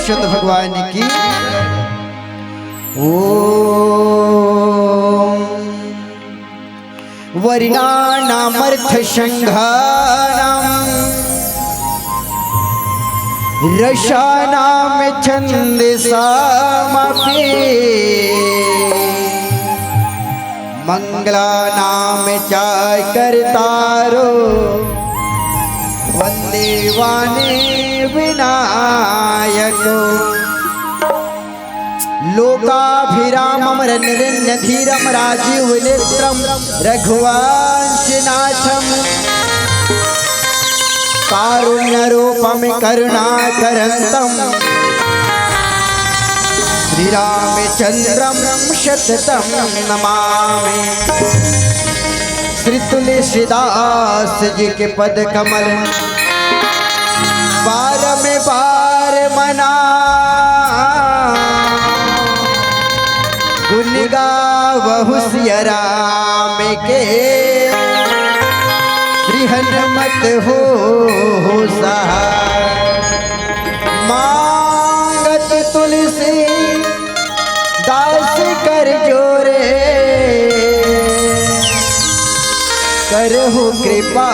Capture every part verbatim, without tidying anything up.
शत भगवान की। ओम। वर्णानामर्थसंघानां रसानां छंदसामपि। मंगलानां च कर्तारो वंदे वाणी विनायको। लोकाभिरामं रणरञ्जनधीरं राजीवनेत्रं रघुवंशनाथं कारुण्यरूपं करुणाकरन्तं श्रीरामचन्द्रं सततं नमामि। श्री तुलसीदास जी के पद कमल बारम्बार मनावँ, गुन गावहु सिया राम के, श्री हनुमत होहु सहाय। मांगत तुलसी दास कर जोरे, करहु कृपा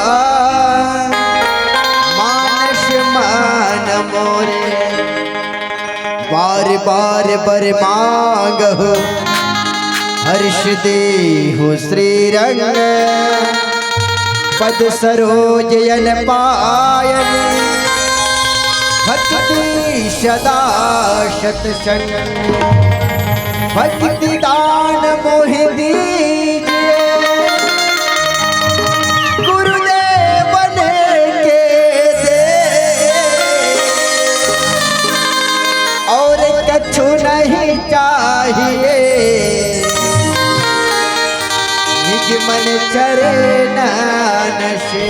मानस मन मोरे। बार बार बर मांगहु हर्ष देहु श्रीरंग, पद सरोज अनपायन भक्ति सदा सतसंग। भक्ति दान मोहि दीजिए गुरुदेवन के दे, और कछु नहीं चाहिए निज मन चरणन से।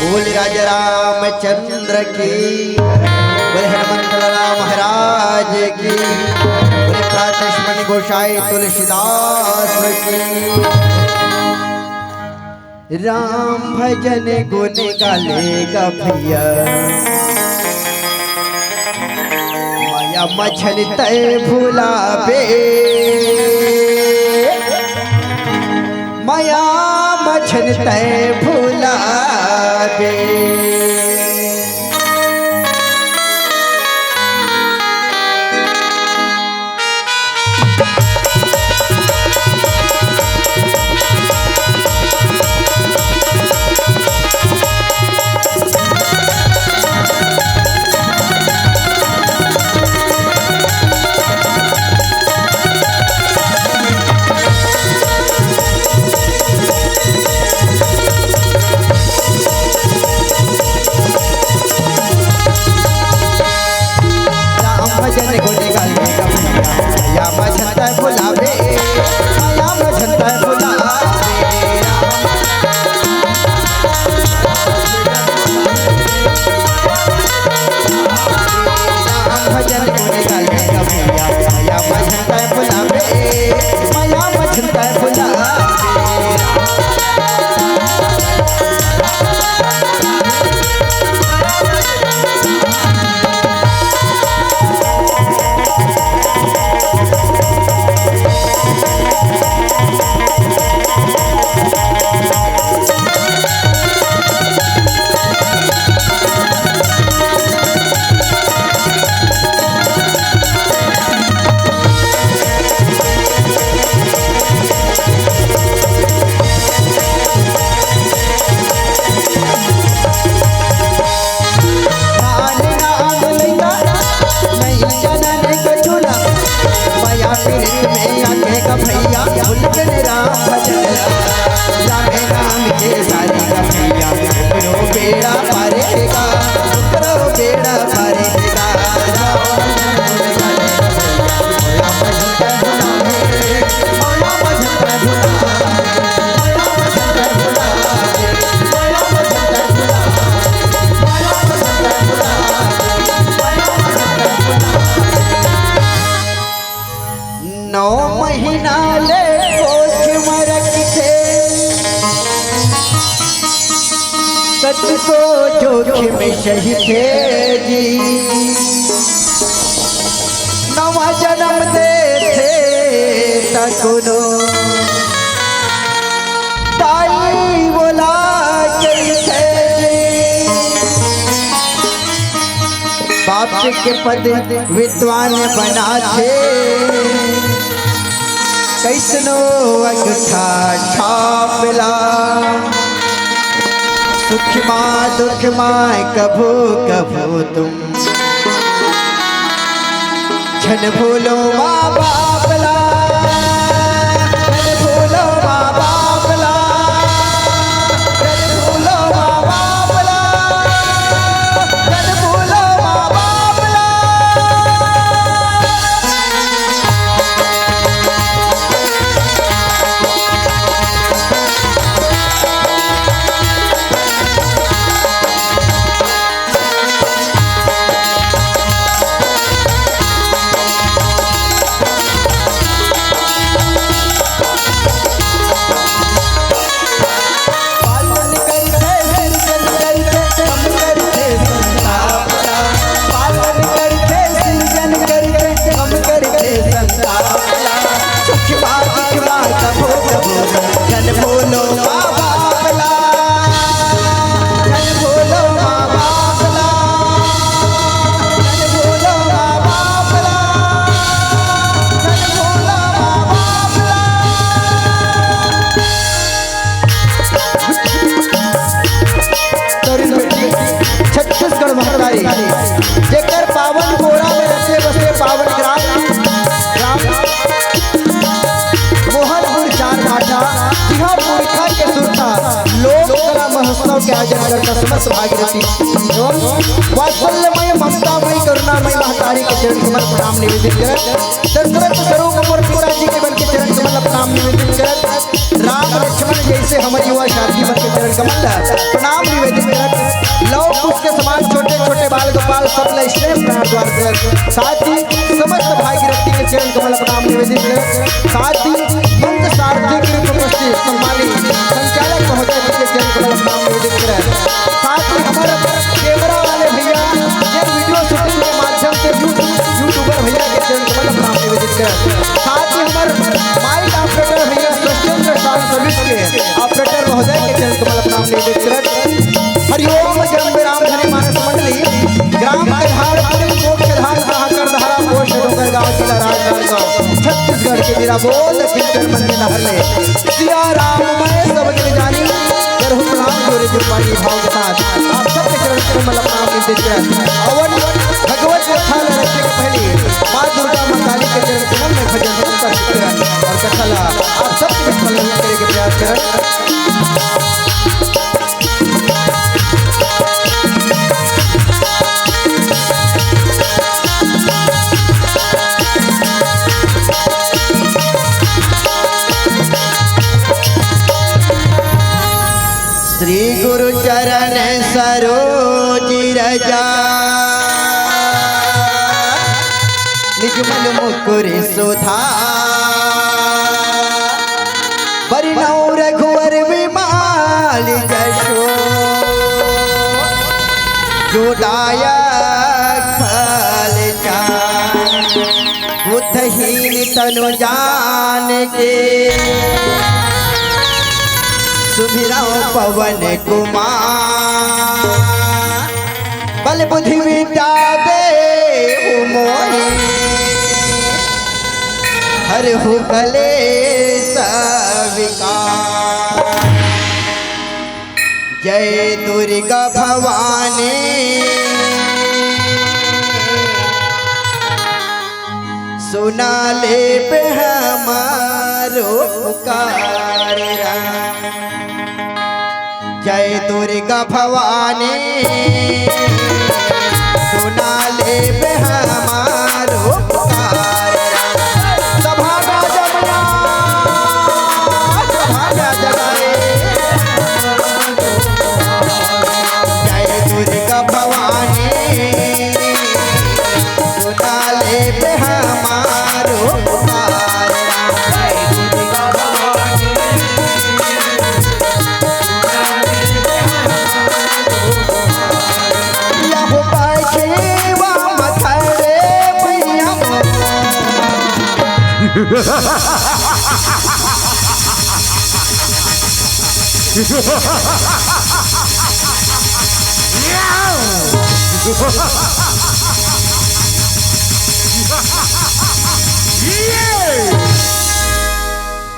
बोल राजा रामचंद्र की, बोल हनुमंत लाला महाराज की, बोल प्रातस्मरणीय गोसाई तुलसीदास की। राम भजन गुन गाले गा भैया, मया मझन तै भुलाबे, मया मझन तै भुलाबे। राम भजन गुन गाले गा भैया, मया मझन तै भुलाबे, मया मझन तै भुलाबे। राम भजन गुन गाले गा भैया, मया मझन तै भुलाबे, मया मझन तै भुलाबे। नौ महीना ले कोख म रखथे, कतको जोखिम सहिथे जी। नवा जनम देथे त कोनो दाई बोला कहिथे। बाप के पद विद्वान बनाथे, कइसनो अंगठा छाप ला। सुख मा दुख मा कभू कभू तुम झन भूलो माँ बाप ला, झन भूलो माँ बाप ला, झन भूलो माँ बाप ला, झन भूलो माँ बाप ला। छत्तीसगढ़ महतारी, जेकर पावन गोरा में रचे बसे पावन ग्राम, ग्राम मोहनपुर चार भाठा, जिहाँ पुरखा के सुरता लोक कला महोत्सव के आयोजन करता समस्त भागीरथी एवं वात्सल्यमय ममतामय करुणामय महतारी के चरण कमल प्रणाम निवेदित करत, दशरथ स्वरूप मोर पिताजी के बल के चरण कमल प्रणाम निवेदित करत, राम लक्ष्मण जइसे हमर युवा साथी मन के चरण कमल ला प्रणाम निवेदित करत, लव कुश के समान छोटे छोटे बाल गोपाल सब ला स्नेह प्यार द्वार करत, साथ ही समस्त भागीरथी के चरण कमल प्रणाम निवेदित करत, साथ ही मंच सारथी के रूप में उपस्थित सम्मानित संचालक महोदय जी के चरण कमल प्रणाम निवेदित करत, साथ ही हमर कैमरा वाले भैया जे वीडियो शूटिंग के माध्यम से YouTube, यूट्यूबर भैया के चरण कमल प्रणाम निवेदित करत, साथ ही हमर माइक ऑपरेटर भैया सत्येंद्र साउंड सर्विस के ऑपरेटर महोदय के चरण कमल प्रणाम निवेदित करत, हरिओम जय अम्बे राम धनी मानस मंडली, ग्राम कल्हारपुर, कोट कल्हार, हाहाकर धारा, पोस्ट डोंगरगांव, जिला राजनांदगांव, छत्तीसगढ़ के बीरा बोल कीर्तन मन के लहर ले। सिया राम मैं सब जग जानी, करहु प्रणाम जोरे जुग पानी भाव के साथ। आप सबके चरण कमल प्रणाम निवेदित करत, अवन भगवत कथा ला रखे के पहली माँ दुर्गा माँ काली के चरण कमल में भजन रूप अर्पित करत और कथा ला आप सबके बीच में करे के प्रयास करत। श्री गुरु चरण सरोज रजा, निज मन मुकुर सुधार। बरनउँ रघुवर विमल जसु, जो दायक फल चारि। बुद्धहीन तनु जानिके, सुमिरउँ पवन कुमार। बल बुद्धि विद्या देहु मोहि, हरहु कलेस विकार। जय दुर्गा भवानी, सुना लेबे हमरो पुकार। जय दुर्गा भवानी, सुना लेबे हमारो पुकार। सभा में जमुना, सभा में जगाए। जय दुर्गा भवानी, सुना लेबे हमारो पुकार। लहु पाछीवा मथरे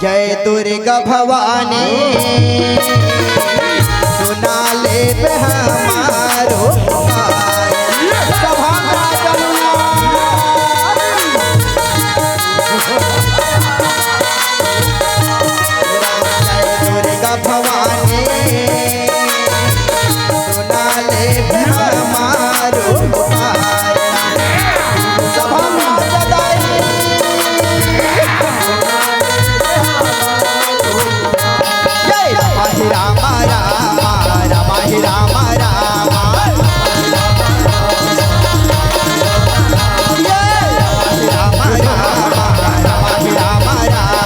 जय दुर्गा भवानी, सुना ले हमारो पुकार। सभा में आ जाओ। जय दुर्गा भवानी, सुना ले हमारो पुकार। सभा में आ जाओ। जय राम, हे राम, राम, राम, हे राम, राम। जय राम, राम, राम, हे राम, राम।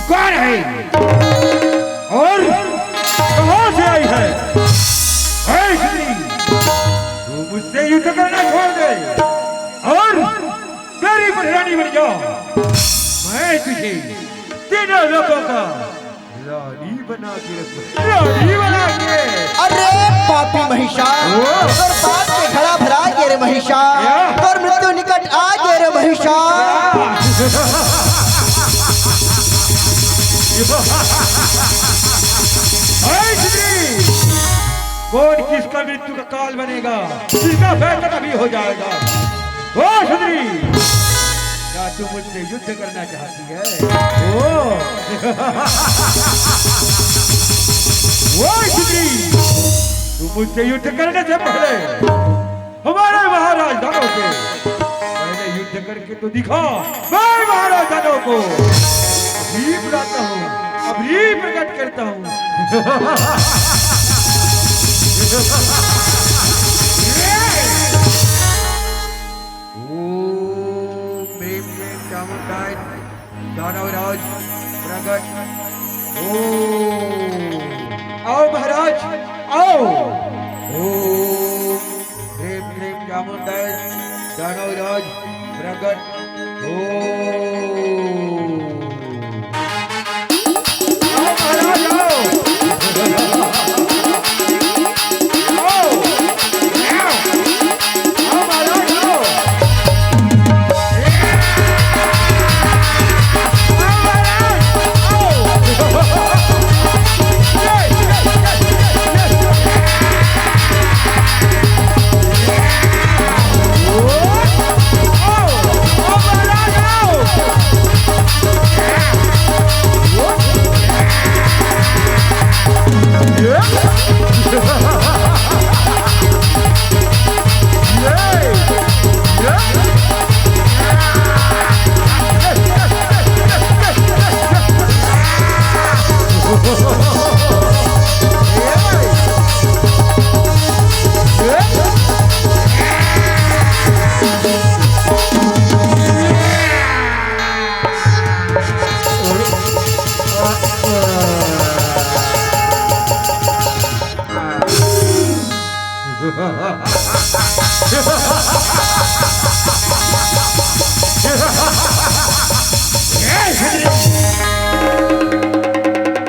कौन है और कहां से आई है? ऐ स्त्री, तू मुझसे युद्ध करना छोड़ दे और मेरी प्रधानी बन जा। मैं तुझे तीनों लोगों का रानी बना के रखूं। रानी बना के। अरे पापी महिषा, ओ। तोर पाप के घड़ा भरा गे रे महिषा, क्या? तोर मृत्यु निकट आ गे रे महिषा। ऐ स्त्री, कौन किसका मृत्यु का काल बनेगा, इसका फैसला तभी हो जाएगा। ओ सुंदरी, क्या तू मुझसे युद्ध करना चाहती है? ओ, ओ सुंदरी, तू मुझसे युद्ध करने से पहले हमारे महाराज दानव से पहले युद्ध करके तो दिखा। मैं महाराज दानव को अभी बुलाता हूँ, अभी प्रकट करता हूँ। ओम ह्रीं क्लीं चामुण्डाय दानवराज प्रकट। ओम। आओ महाराज, आओ। ओम ह्रीं क्लीं चामुण्डाय दानवराज प्रकट। ओम। आओ महाराज, आओ। आओ। आओ।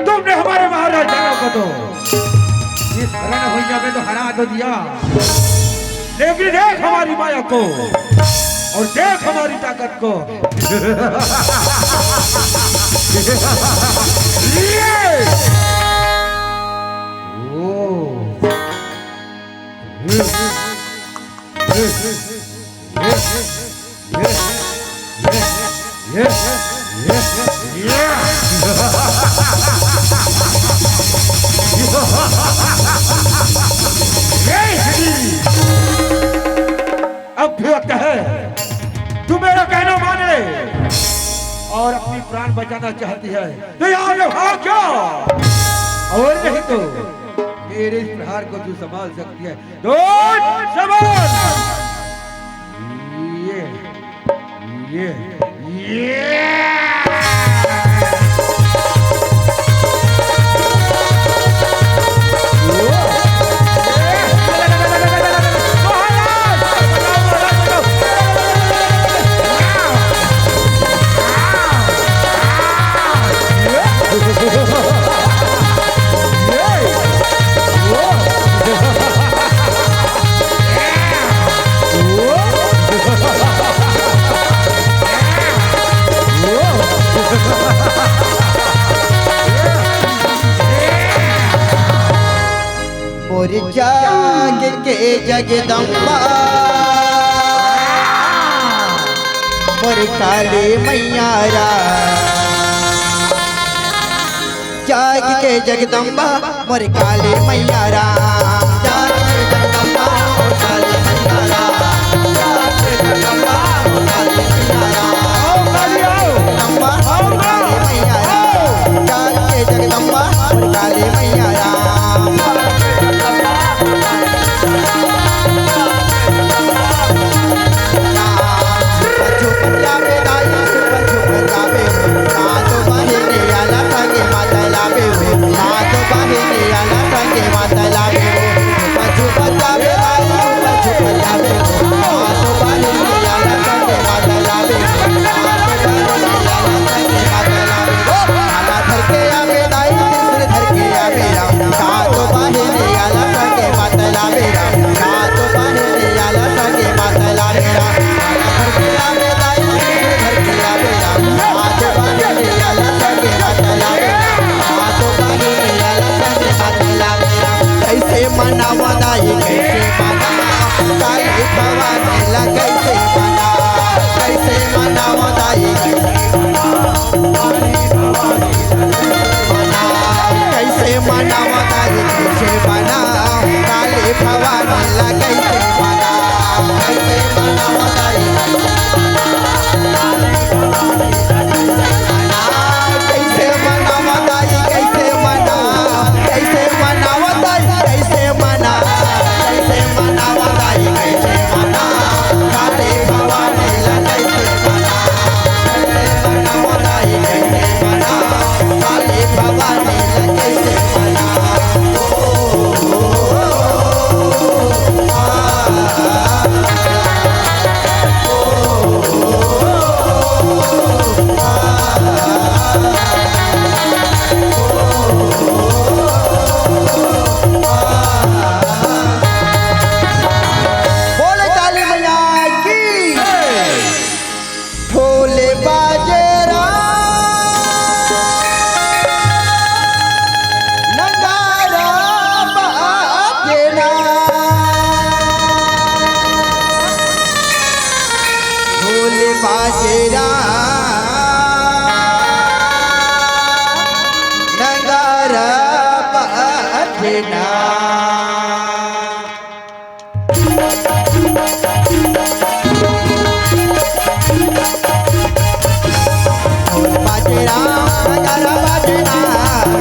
तुमने हमारे महाराज दानव को तो इस रण भुइयां में तो हरा तो दिया, लेकिन देख हमारी माया को और देख हमारी ताकत को। ये! ओ। ये, ये, ये, ये, ये, ये, ये, अब भी वक्त है, तू मेरा कहना मान ले। और अपनी प्राण बचाना चाहती है तो यहाँ से भाग जा, और नहीं तो मेरे इस प्रहार को तू संभाल सकती है। तो संभाल। ये, ये, ये। मोर जाग के जगदम्बा, मोर काली मैया राम। जाग के जगदम्बा, मोर काली मैया राम। जाग के जगदम्बा, मोर काली मैया राम। जाग के जगदम्बा, मोर काली मैया राम। आओ काली आओ। जगदम्बा, आओ मोर काली मैया राम। जाग के जगदम्बा, मोर काली मैया राम। छुप छुप जाबे दाई, छुप छुप जाबे। सात बहिनी आला संगे माता लाबे हो। सात बहिनी आला संगे माता लाबे हो। छुप छुप जाबे दाई, छुप छुप जाबे हो। सात बहिनी आला संगे माता लाबे हो। सात बहिनी आला संगे माता लाबे हो। आला धर के आबे दाई, त्रिशूल धर के आबे राम। सात बहिनी आला संगे माता लाबे राम। सात बहिनी आला संगे माता लाबे राम। आला धर के आबे दाई, त्रिशूल धर के आबे राम। सात बहिनी आला संगे माता लाबे राम। सात बहिनी आला संगे माता लाबे राम। कैसे मनावा दाई, कैसे मनावा? काली भवानी ला कैसे मनावा? कैसे मनावा दाई, कैसे मनावा? कैसे मनावा दाई, कैसे मनावा? काली भवानी ला कैसे मनावा? कैसे मनावा दाई, कैसे मनावा? कैसे मनावा दाई, कैसे मनावा? कैसे मनावा दाई, कैसे मनावा? कैसे मनावा दाई, कैसे मनावा? काली भवानी ला कैसे मनावा? कैसे मनावा दाई, कैसे मनावा? काली भवानी ला कैसे मनावा? बोले काली मैया की। ढोल बाजे राम, नगारा बाजे ना। ढोल बाजे राम, नगारा बाजे ना। ढोल बाजे राम, नगारा बाजे ना।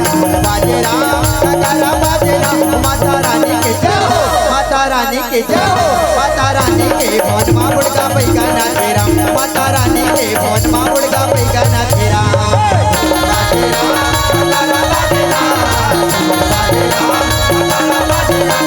ढोल बाजे राम, नगारा बाजे ना। माता रानी के जय हो, माता रानी के जय हो, माता रानी के। भवन मा मुर्गा बैगा नाचे राम, माता रानी के। भवन मा मुर्गा बैगा नाचे राम। ढोल बाजे राम, नगारा बाजे ना। ढोल बाजे राम, नगारा बाजे ना।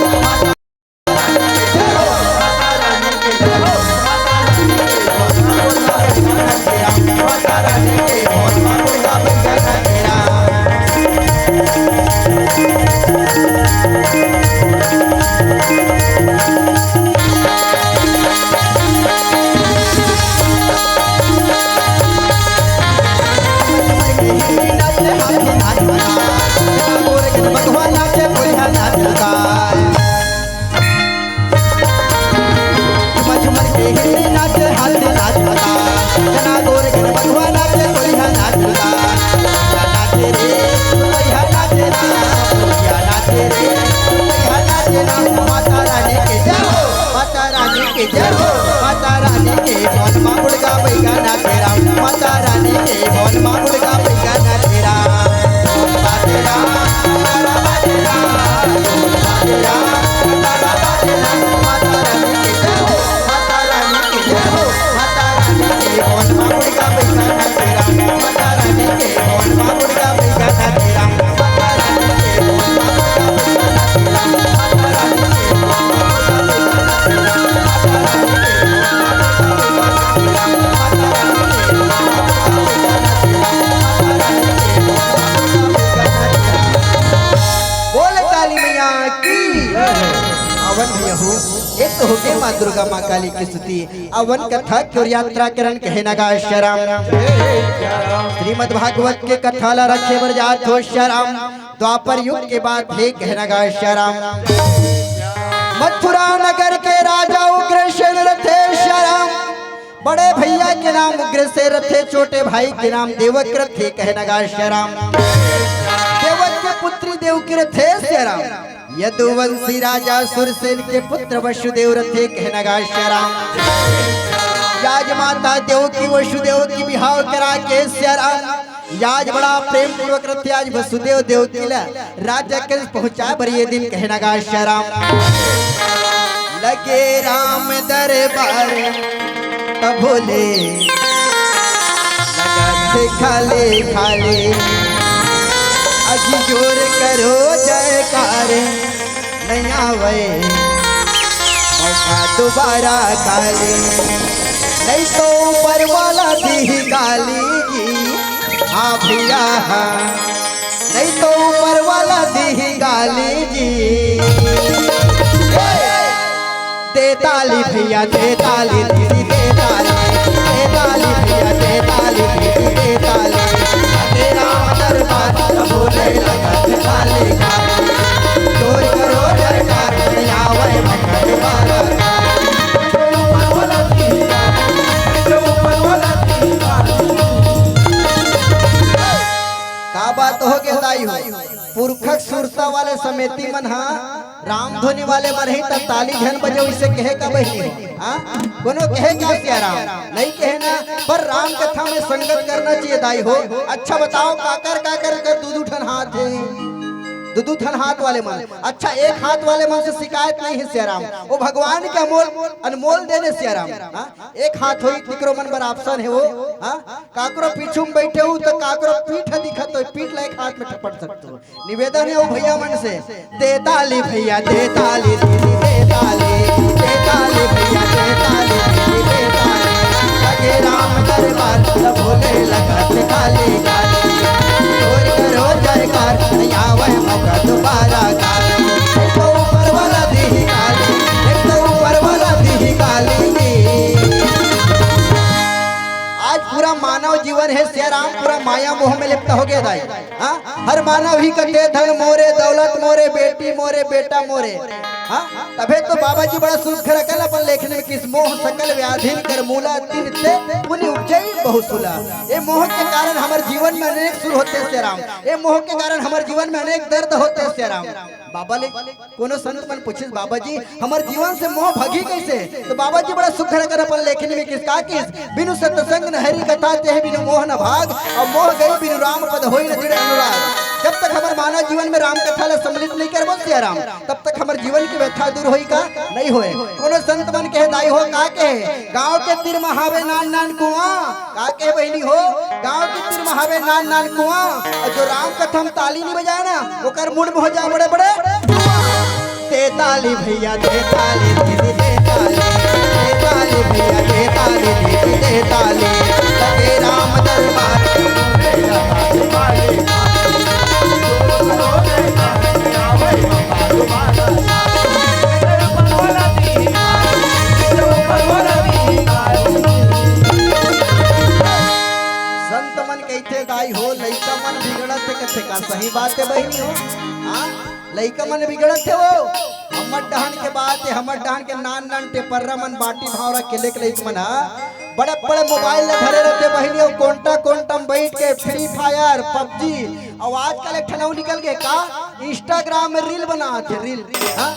के जय हो। माता रानी के भवन मा मुर्गा बैगा नाचे राम, माता रानी के भवन मा मुर्गा बैगा नाचे राम। बाजे राम, तारा बाजे राम, बाजे राम, तारा बाजे राम। माता रानी के जय हो, माता रानी के जय हो, माता रानी के भवन मा मुर्गा बैगा नाचे राम, माता रानी के भवन मा मुर्गा बैगा नाचे राम। बोल काली मैया की। अवन भैया हो, एक तो हो गए माँ दुर्गा माँ काली की स्तुति, अवन कथा की ओर यात्रा करन कहे नगा श्याम। श्रीमद् भागवत के कथा ला रखे बर जात हो श्याम। द्वापर युग के बात हे कहे नगा श्याम। मथुरा नगर के राजा उग्रसेन रथे श्याम। बड़े भैया के नाम उग्रसेन रथे, छोटे भाई के नाम देवक रथे कहे नगा श्याम। देवक के पुत्री देवकी रथे श्याम। यदुवंशी राजा सुरसेन के पुत्र वसुदेव रथे कहे नगा श्याम। याज माता देवकी वसुदेव की बिहाव करा के श्याम। याज बड़ा प्रेम पूर्वक रथे, आज वसुदेव देवकी ला राजा के पहुंचा बर ये दिन कहे नगा श्याम। लगे राम दरबार तब भोले लगत खाले खाले, अजी जोर करो जयकार, नहीं आवे मौका दोबारा काली, नहीं तो ऊपर वाला दी गाली जी। हाँ भैया हाँ, नहीं तो ऊपर वाला दी गाली जी। दे ताली भैया, दे ताली दीदी, दे ताली, दे ताली भैया, दे ताली दीदी, दे ताली। तेरा दरबार बोले लगा, दे ताली, ताली। जोर करो जयकार, आवे मकर बारा। का बात हो गया दाई हो? पुरखक सुरता वाले समेती मन हा रामधुनी वाले मन ही त ताली झन बजे, उसे कहे का बहिनी हो? हाँ? कोनो कहे का श्याम? नहीं कहे ना, पर राम कथा में संगत करना चाहिए दाई हो। अच्छा बताओ, काकर काकर कर दू दू ठन हाथ है, दू दू ठन हाथ वाले मन। अच्छा, एक हाथ वाले मन से शिकायत नहीं है श्याम, वो भगवान के अमोल अनमोल देने श्याम। हाँ? एक हाथ होई तिकरो मन बर option है वो। हाँ? काकरो पीछू में बैठे हो तो काकरो पीठ दिखत हो, पीठ ला एक हाथ में ठपट सकते हो। निवेदन है वो भैया मन से, दे ताली भैया, दे ताली दीदी, दे ताली, दे ताली भैया, दे ताली दीदी, दे ताली। लगे राम दरबार, सब भोले लगा दे ताली, ताली। जोर करो जयकार, नहीं आवे मौका दोबारा काली। एक तो ऊपर वाला दी गाली, एक तो ऊपर वाला दी गाली। आज पूरा मानव जीवन है श्याम, पूरा माया मोह में लिप्त हो गया दाई। हाँ? हर मानव ही कथे धन मोरे, दौलत मोरे, बेटी मोरे, बेटा मोरे। हाँ? तभे तो बाबा जी बड़ा सुघर अकन अपन लेखन में किहिस, मोह सकल व्याधिन कर मूला, तिन ते पुनि उपजई बहुसुला। ये मोह के कारण हमर जीवन में अनेक सुर होते श्याम, ये मोह के कारण हमर जीवन में अनेक दर्द होते श्याम। बाबा ले कोनो संत मन पूछिस, "बाबा जी, हमर जीवन से मोह भगी कैसे?" तो बाबा जी बड़ा सुघर अकन अपन लेखनी में किहिस, का किहिस, "बिनु सत्संग न हरि कथा, तेहि बिनु मोह न भाग, अउ मोह गई बिनु राम पद होई न दृढ़ अनुराग।" जब तक हमर मानव जीवन में राम कथा ला सम्मिलित नहीं करबो श्याम, तब तक हमर जीवन की व्यथा दूर होई का? नहीं होए। कोनो संत मन कहे, दाई हो का कहे, गांव के तीर में हावे नान नान कुआं, का कहे बहिनी हो, गांव के तीर में हावे नान नान कुआं, अउ जो राम कथा में ताली नहीं बजाए ना, ओकर मूड में हो जाए बड़े बड़े। दे ताली भैया, दे ताली दीदी, दे ताली, दे ताली भैया, दे ताली दीदी, दे ताली। लगे राम दरबार। संत मन कहिथे, दाई हो, लइका मन बिगड़त हे, कथे का सही बात है बहिनी हो? हाँ, लइका मन बिगड़त हे वो। हमर डहन के बात है, हमर डहन के नान नान टेपर्रा मन, बाटी भांवरा के लेके लइका मन हा बड़े बड़े मोबाइल ले धरे रहते बहिनी हो, कोंटा कोंटा में बैठ के फ्री फायर, पबजी, अउ आजकल एक ठन अउ निकल गए का, Instagram में रील बनात हे, रील। हाँ?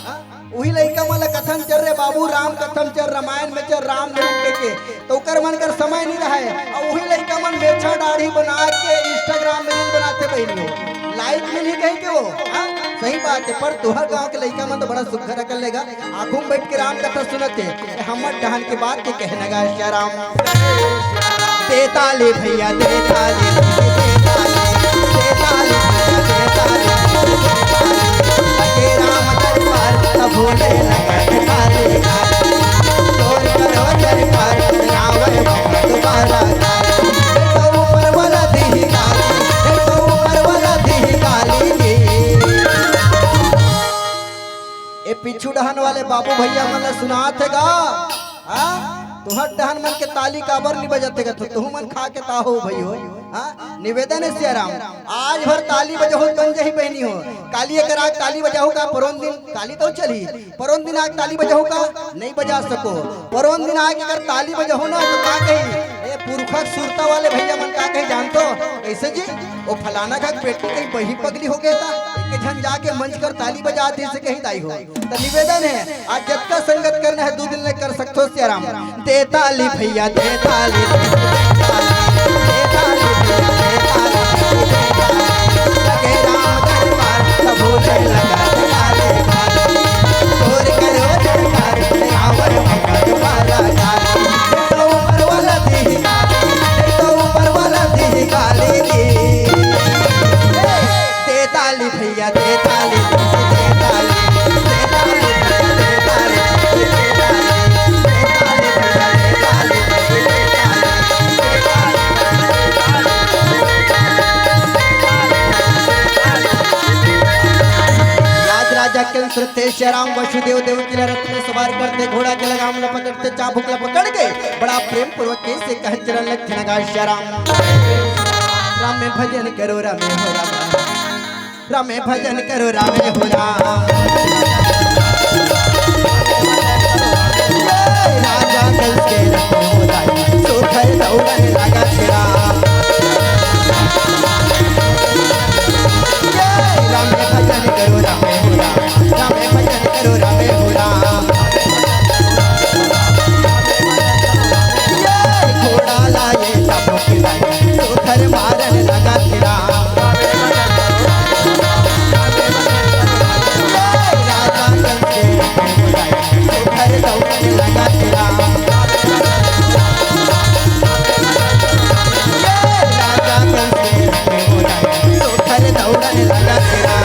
उही लइका मन ल कथन, "चल रे बाबू, राम कथा म चल, रामायण में चल, राम धुन के, के।" त ओकर मन कर समय नइ रहय। अउ उही लइका मन मेछा दाढ़ी बना के Instagram में reel बनाथे बहिनी हो। Like मिलही कहिके वो, हाँ? सही बात हे, पर तुंहर गांव के लइका मन तो बड़ा सुग्घर अकन ले गा। आगू म बइठ के राम कथा सुनत हे, ए, हमर डहन के बात के कहना गा, श्याराम। दे ताली भइया, दे ताली, दे ताली, दे ताली भइया, दे ताली, दे ताली। लगे राम दरबार, त भोले लगत ताली, ताली। जोर करो जयकार, आवे बाबा दोबारा ताली। दे तो ऊपर वाला दी ताली, दे तो ऊपर वाला दी ताली। ए पीछू डहन वाले बाबू भइया मन ल सुनात हे गा, हाँ? तुंहर डहन मन के ताली काबर नइ बजत हे गा? तो तुहू मन खा के ताहो भई हो, हाँ? निवेदन हे सियाराम, आज भर ताली बजाहू त बन जाही बहिनी हो। काली अगर आज ताली बजाहू का, परोन दिन ताली तो चलही, परोन दिन आज ताली बजाहू का, नइ बजा सको। परोन दिन आज अगर ताली बजाहू ना त का कही, ए पुरखा सुरता वाले भइया मन का कही जानथो? कइसे जी? ओ फलाना घर बेटी कहीं बही पगली हो गे ता, एक झन जाके मंच कर ताली बजात हे, अइसे कही दाई हो। त निवेदन हे, आज जतका संगत करना हे, दू दिन ले कर सकथो सियाराम। दे ताली भइया, दे ताली, दे ताली, दे ताली भइया, दे ताली, दे ताली। लगे राम दरबार, त भोले लगा दे ताली, ताली। जोर करो जयकार, आवर मगन वाला ताली। दे तो ऊपर वाला दी ताली, दे तो ऊपर वाला दी ताली दी। दे ताली भइया, दे ताली, दे ताली, दे ताली भइया, दे ताली, दे ताली, दे ताली भइया, दे ताली, दे ताली, दे ताली। राज राजा के श्रुते श्याराम वसुदेव देवकी ल रथ में सवार करथे, घोड़ा के लगाम ल पकड़थे, चाबुक ल पकड़ के बड़ा प्रेम पूर्वक कइसे कहे चलन लगथे ना गा श्याराम। राम में भजन करो, राम में हो राम। राम में भजन करो, राम में हो राम। राजा कंस के रथ में हो राम, सुखर दौड़न लगा तेरा। राम में भजन करो, राम में हो राम। राम में भजन करो, राम में हो राम। घोड़ा लाए तब खिलाए, सुखर मारन लगा तेरा। राजा कंस के घर दौड़न लगा तेरा। राजा कंस के घर दौड़न लगा तेरा।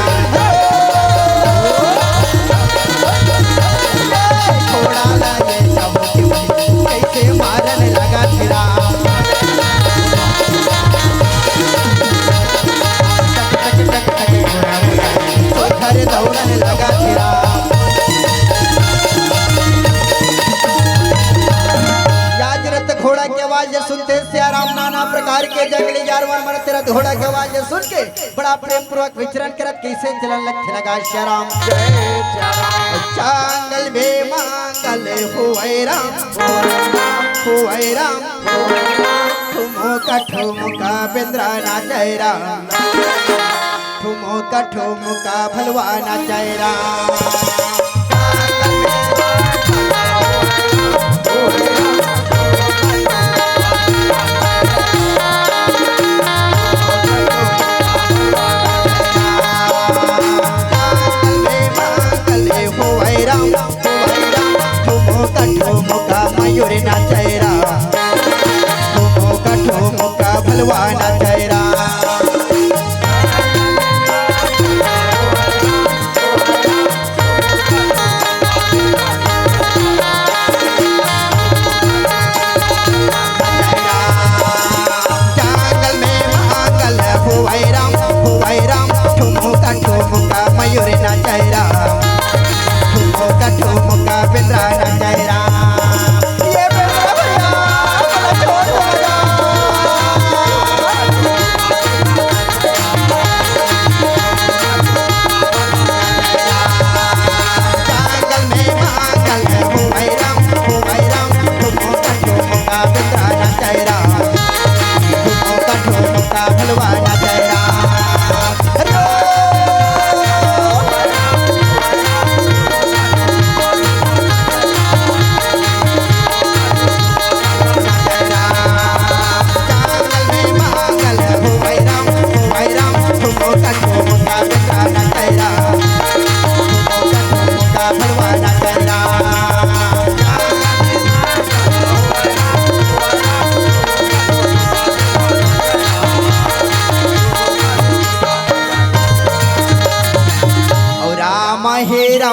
घोड़ा लाए तब कइसे मारन लगा तेरा। टक टक टक टक घोड़ा मुड़ा, तो घर दौड़न लगा तेरा। याजरथ घोड़ा के आवाज सुनते सियाराम नाना प्रकार के जंगली जानवर मन तेरा घोड़ा के आवाज सुन के बड़ा प्रेम पूर्वक विचरण करत कइसे चलन लगथे ना गा सियाराम। जय सियाराम। चांगल बेमांगल होवै राम, होवै राम, ठुमका ठुमका बेंदरा नाचै राम, ठुमका ठुमका भलवा नाचै राम। ठुमका ठुमका मयूर नाचै राम, ठुमका ठुमका भलवा नाचै राम। जंगल में मंगल होवै राम, होवै राम, ठुमका ठुमका मयूर नाचै राम, ठुमका ठुमका बेंदरा नाचै राम। ये बेंदरा भैया, बड़ा जोर लगा।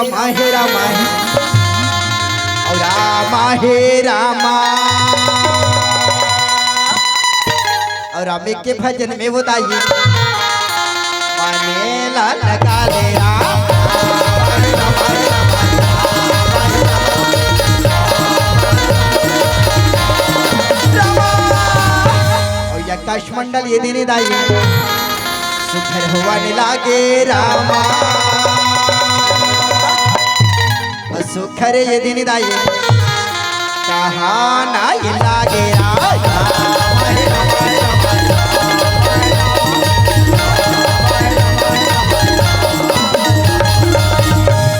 रामा हे रामा हे, अउ रामा हे रामा। अउ रामे के भजन में वो दाई, माने ला लगा ले राम। रामा। अउ आकाश मंडल ये देने दाई, सुघर होवा ने लागे रामा। सुघर ये देने दाई, कहाँ ना ये लागे रामा।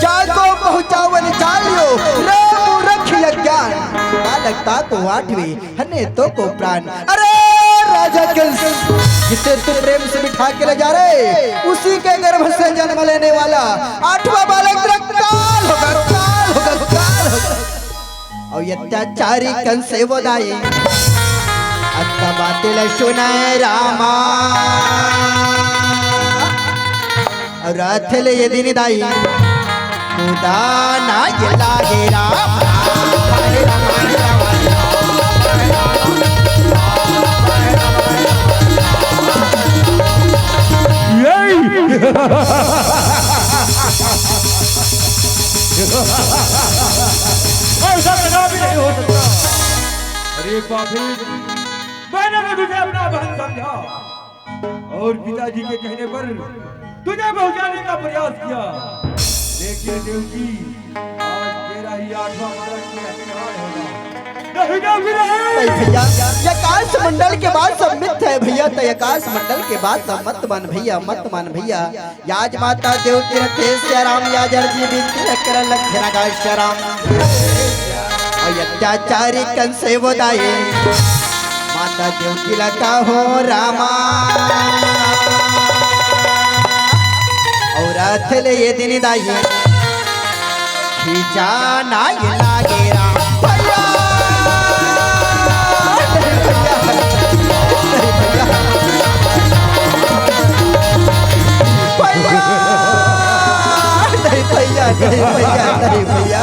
जाको पहुँचावन चालियो, रे मूरख अज्ञान, बालक ता तो आठवीं, हने तो को प्राण। अरे राजा कंस, जिसे तू प्रेम से बिठा के ले जा रहे, उसी के गर्भ से जन्म लेने वाला आठवां बालक तेरा काल होगा, काल होगा, काल होगा। अउ अत्याचारी कंस हे वो दाई, अत्ता बातें ल सुनाए रामा। अउ रथ ले ये देने दाई, खुदा ना ये लागे राम। ऐसा कदा भी नहीं हो सकता। अरे पापी, मैंने भी तुझे अपना बहन समझा और पिताजी के कहने पर तुझे पहुंचाने का प्रयास किया, लेकिन देवकी, आज तेरा ही आठवां बालक मेरा प्राण होगा। नहीं देवकी, नहीं। नहीं भैया, ये आकाश मंडल के बात सब मिथ्या है भैया, तो आकाश मंडल के बात तो मत मान भैया, मत मान भैया। याज माता देवकी रथे सिया राम, याज अर्जी बिनती ल करन लगथे नगा सिया राम। अउ अत्याचारी कंस हे वो दाई, माता देवकी ल कहो रामा। अउ रथ ले ये देने दाई, खींचा ना ये लागे राम। भैया! नहीं भैया! नहीं भैया! भैया! नहीं भैया, नहीं भैया, नहीं भैया।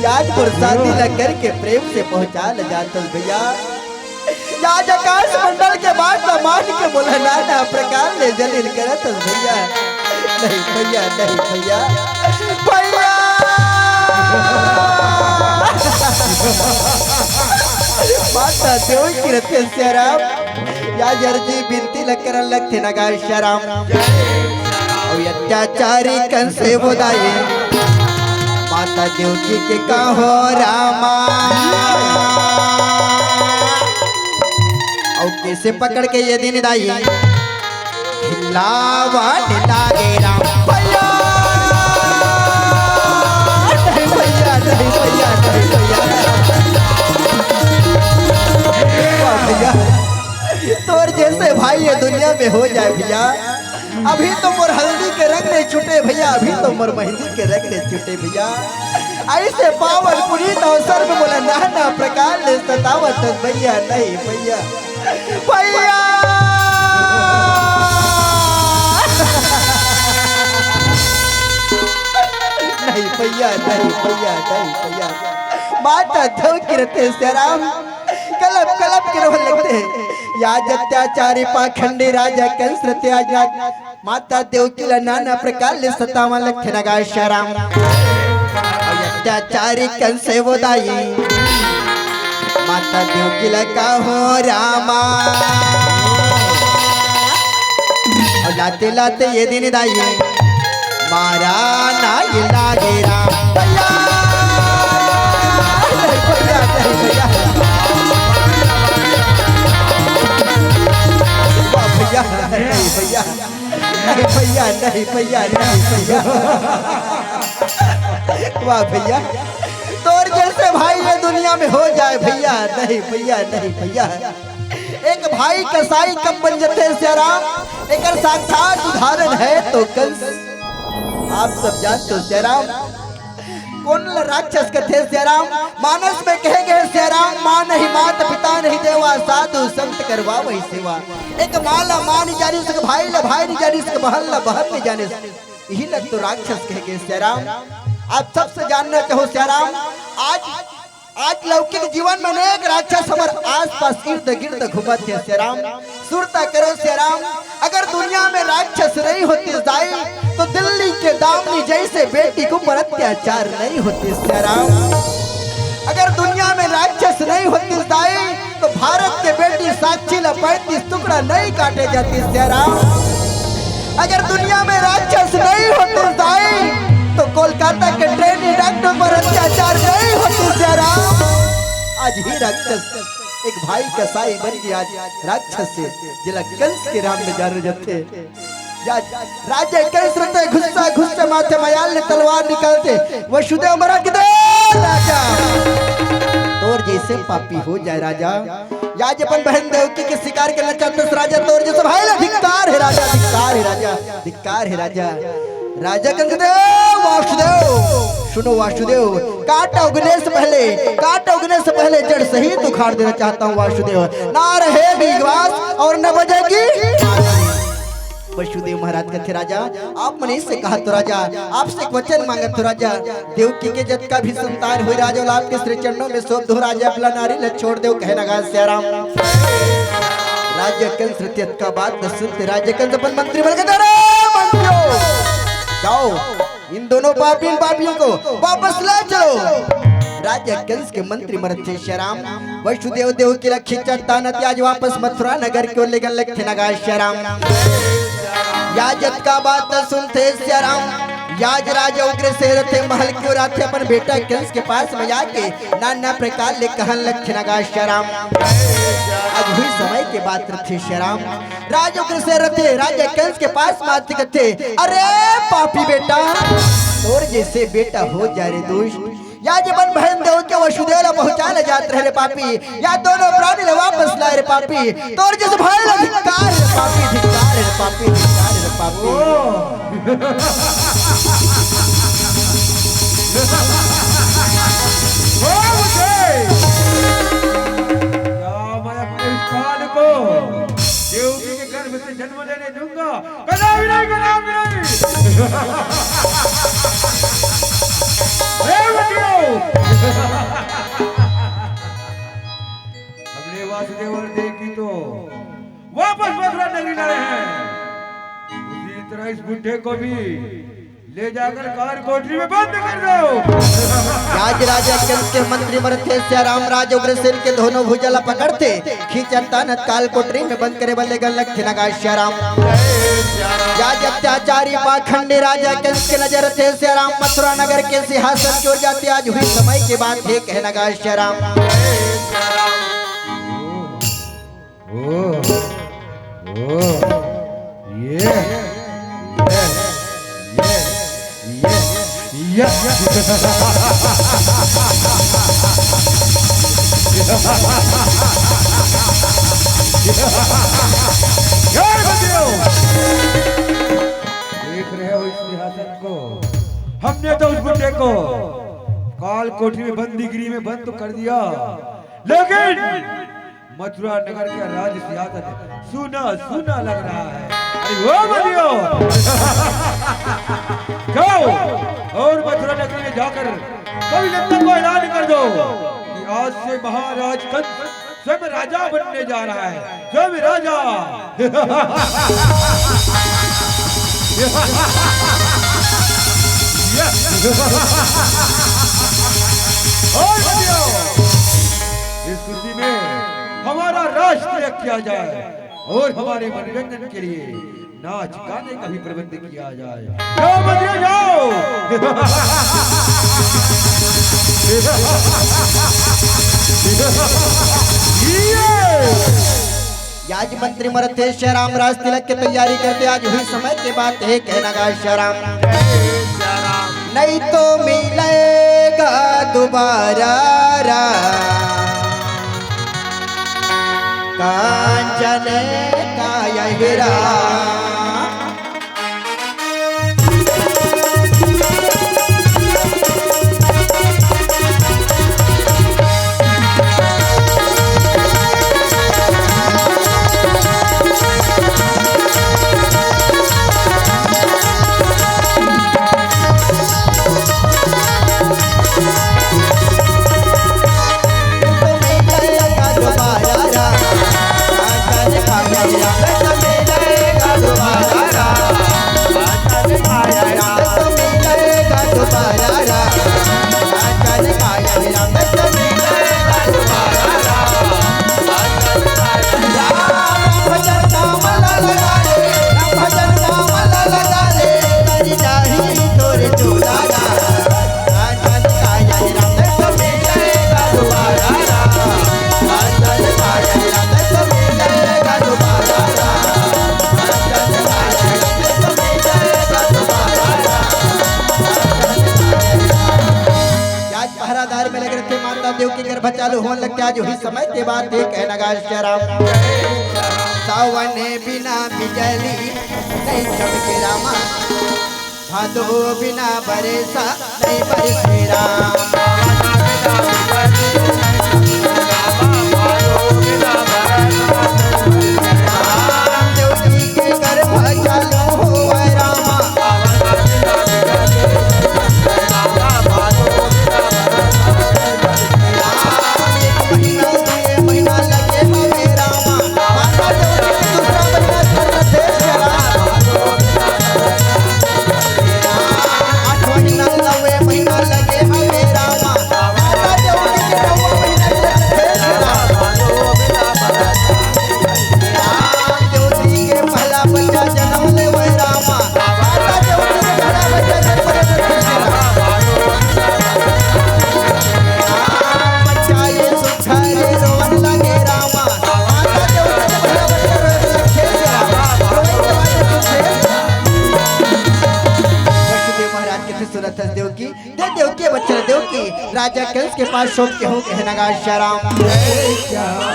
याज प्रसादी ल करके प्रेम से पहुंचा ले जात हस भैया। याज आकाश मंडल के बात ल मान के बोला ना, ना प्रकार ले जलील करत हस भैया। नहीं भैया, नहीं भैया। भैया! माता देवकी रथे सिया राम, याज अर्जी बिनती ल करन लगथे नगा सिया राम। अउ अत्याचारी कंस हे वो दाई, माता देवकी के कहो रामा। अउ कइसे पकड़ के ये देने दाई, हिलावा ने लागे राम। भैया! नहीं भैया, नहीं भैया, नहीं भैया। वाह भैया, तोर जैसे भाई ये दुनिया में हो जाए भैया। अभी तो मोर हल्दी के रंग नहीं छूटे भैया, अभी तो मोर मेहंदी के रंग नहीं छूटे भैया। ऐसे पावन पुनीत अवसर में मोला नाना प्रकार ले सतावत हस भैया, नहीं भैया, भैया। नहीं भैया, नहीं भैया, नहीं भैया। माता देवकी रथे सिया राम, कलप कलप के रोने लगथे। याज अत्याचारी पाखंडी राजा कंस रथे आज माता देवकी ला नाना प्रकार ले सतावन लगथे नगा सिया राम। अउ अत्याचारी कंस हे वो दाई, माता देवकी ला कहो रामा। अउ लाते लाते ये देने दाई, मारा ना ये लागे राम। भैया! भैया, भैया, भैया। वाह भैया, नहीं भैया। नहीं भैया, नहीं भैया, नहीं भैया। वाह भैया, तोर जैसे भाई ये दुनिया में हो जाए भैया। नहीं भैया, नहीं भैया। एक भाई कसाई कब बन जथे सिया राम, एकर साक्षात उदाहरण है तो कंस। आप सब जानत हो सिया राम, कोन ल राक्षस कथे सिया राम? मानस में कहे गए सिया राम, माँ नहीं मात पिता नहीं देवा, साधु संत करवावही सेवा। एक माँ ला माँ नहीं जानिस, एक भाई ला भाई नहीं जानिस, एक बहन ला बहन नहीं जानिस। इही लग तो राक्षस कह के सियाराम। आप सबसे जानना चाहो सियाराम, आज आज लौकिक जीवन में अनेक राक्षस हमर आसपास इर्द गिर्द घूमत हे सियाराम। सुरता करो सियाराम, अगर दुनिया में राक्षस नहीं होते दाई, तो दिल्ली के दामनी जैसे बेटी के ऊपर अत्याचार नहीं होते सियाराम। अगर दुनिया में राक्षस नहीं होते दाई, तो भारत के बेटी साक्षी ला पैंतीस टुकड़ा नहीं काटे जाते सियाराम। अगर दुनिया में राक्षस नहीं होते दाई, तो कोलकाता के ट्रेनी डॉक्टर पर अत्याचार नहीं होते सियाराम। आज ही राक्षस एक भाई कसाई बन के आज राक्षस हे, जेला कंस के राम में जाने जाथे। या राजा कंस रहते गुस्सा गुस्सा माथे मयाल ने तलवार निकालते, वसुदेव मरा के दे राजा, तोर जैसे पापी हो जाए राजा। या आज अपन बहन देवकी के शिकार करना चाहते राजा, तोर जैसे भाई ला धिक्कार हे राजा, धिक्कार हे राजा, धिक्कार हे राजा। राजा कंस दे वासुदेव, सुनो वासुदेव, कांटा उगने से पहले, कांटा उगने से पहले जड़ सहित उखाड़ देना चाहता हूँ वासुदेव। ना रहे विश्वास और न बजेगी। वसुदेव महाराज कथे राजा, आप मन से कहा तो राजा, आपसे एक वचन मांगत तो राजा, देवकी के जतका भी संतान होय राजा, ओला आपके श्री चरणों में सौंप दो राजा, अपना नारी ला छोड़ दो, कहे नगा सियाराम। राजा कंस रथे अतका बात न सुनते राजा कंस अपन मंत्री मन के, अरे मंत्रियों, जाओ इन दोनों पापी, इन पापियों को वापस ला चलो। राजा कंस के मंत्री मन रथे सियाराम, वसुदेव देवकी ला खींचत तानत आज वापस मथुरा नगर के ओर लेगन लगथे नगा सियाराम। या जतका बात सुनथे सियाराम, या आज राजा उग्रसेन रथे महल के ओर आथे अपन बेटा कंस के पास में जाके नाना प्रकार ले कहन लगथे नगा सियाराम। आज हुई समय के बात रथे सियाराम, राजा उग्रसेन रथे राजा कंस के पास में आथे कथे, अरे पापी बेटा, तोर जैसे बेटा हो जा रे दुष्ट, या जे अपन बहन देवकी वसुदेव ला पहुंचा ले जात रहे रे पापी, या दोनों प्राणी ला वापस लाए रे पापी, तोर जैसे भाई ला धिक्कार रे पापी, धिक्कार रे पापी, धिक्कार रे पापी। ओ। ओ मुझे। क्या मैं अपने इस काल को देवकी के गर्भ से जन्म लेने दूंगा? कदापि नहीं, कदापि नहीं। हे बच्चों, हमने वासुदेव और देवकी तो वापस मथुरा नगरी लाए हैं, उसी तरह इस बुड्ढे को भी ले जाकर काल कोठरी में बंद कर दो। आज राजा कंस के मंत्री मन रथे सियाराम, राजा उग्रसेन के दोनों भुजा ला पकड़थे, खींचत तानत काल कोठरी में बंद करे बर लेगन लगथे नगा सियाराम। या जे अत्याचारी पाखंडी राजा कंस के नजर रथे सियाराम, मथुरा नगर के सिंहासन चोर जाते आज हुई समय के बात हे कहे नगा सियाराम। ओ, ओ, ये, ये, ये, ये, ये, ये। जय बजरंग। देख रहे हो इस सिंहासन को, हमने तो उस बुड्ढे को काल कोठरी में बंदीगिरी में बंद तो कर दिया, लेकिन मथुरा नगर का राज सिंहासन सूना सूना लग रहा है। अरे ओ बंदियों, जाओ और मथुरा नगरी में जाकर सभी जनता को ऐलान कर दो कि आज से महाराज कंस स्वयं राजा बनने जा रहा है, स्वयं राजा। और बंदियों, इस खुशी में हमारा राज तिलक किया जाए और हमारे मनोरंजन के लिए नाच गाने का भी प्रबंध किया जाए। जाओ बंदियों, जाओ। ये। या आज मंत्री मन रथे सियाराम, राज तिलक के तैयारी करथे, आज हुई समय के बात हे कहे नगा सियाराम। नहीं तो मिलेगा दोबारा राम, कांचन का यही राम। धाराधार में लगे रहिथे, माता देवकी गर्भ चालू होन लगथे। आज उही समय के बात हे, कहे नगाज श्री राम। सावन बिना बिजली नहीं चमके रामा, भादो बिना बरसा नहीं बरसे राम। राम देवकी के गर्भ चालू होवय रामा। एक महीना, दू महीना लगे हवे रामा। माता देवकी के दूसरा महीना चल रहे राम। आठ महीना, नवे महीना लगे हवे रामा। माता देवकी के नवा महीना चल रहे राम। राम देवकी के पहला बच्चा जन्म लेवे रामा। माता देवकी के पहला बच्चा जन्म लेवे रामा। बच्चा ये सुखरे रोवन लगे रामा। माता देवकी के पहला बच्चा रोवे लगे रामा। रोवे के बाद सुखरे वसुदेव महाराज कथे सुनत हस देवकी, दे देवकी बच्चा देवकी, राजा कंस के पास सौंप के हंव कहे नगाज श्री राम।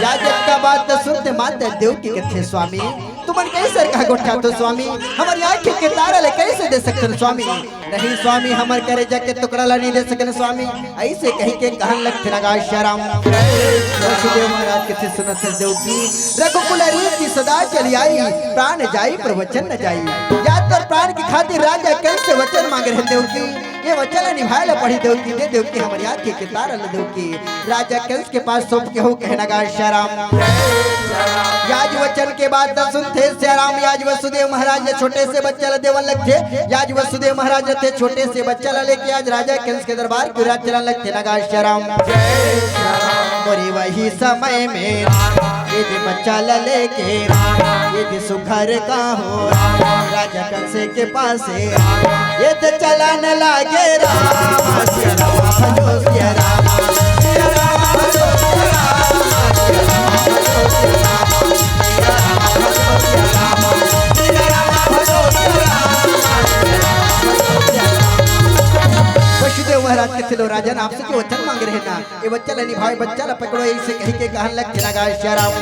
या जतका बात सुनथे माता देवकी कथे स्वामी, तुमन कइसे कहा गोठाथो स्वामी, हमर आँखी के तारा ले कइसे दे सकथन स्वामी? नहीं स्वामी, हमर करेजा के टुकड़ा ला नहीं दे सकन स्वामी। अइसे कहि के कहन लगथे नगाज श्री राम। वसुदेव महाराज कथे सुनत हस देवकी, रघुकुल रीति सदा चली आई, प्राण जाई पर वचन न जाई। या तोर प्राण की खातिर राजा कंस से वचन मांगे रहे देवकी, ये वचन ला निभाए ला पड़ी देवकी, दे देवकी हमर आँखी के तारा ला देवकी। राजा कंस के पास सौंप के हंव कहे नगाज श्री राम। याज वचन के बात सुनथे श्री राम, याज वसुदेव महाराज ला छोटे से बच्चा ला देवन लगथे। याज वसुदेव महाराज रथे छोटे से बच्चा ला लेके आज राजा कंस के दरबार के ओर चलन लगथे नगाज श्री राम। मोरे वही समय में ये दे बच्चा ला लेके ये दे सुघर का हो राजा कंस के पास से ये दे चलन लागे राम। सिया राम भजो सिया राम, सिया राम भजो सिया राम, सिया राम भजो सिया राम, सिया राम भजो सिया राम, सिया राम भजो सिया राम, सिया राम भजो सिया राम। वसुदेव महाराज कथे लो राजन, आपसे जो वचन मांगे रहे ना, ये बच्चा ला निभावे, बच्चा ला पकड़ो, अइसे कहि के कहन लगथे नगाज श्री राम।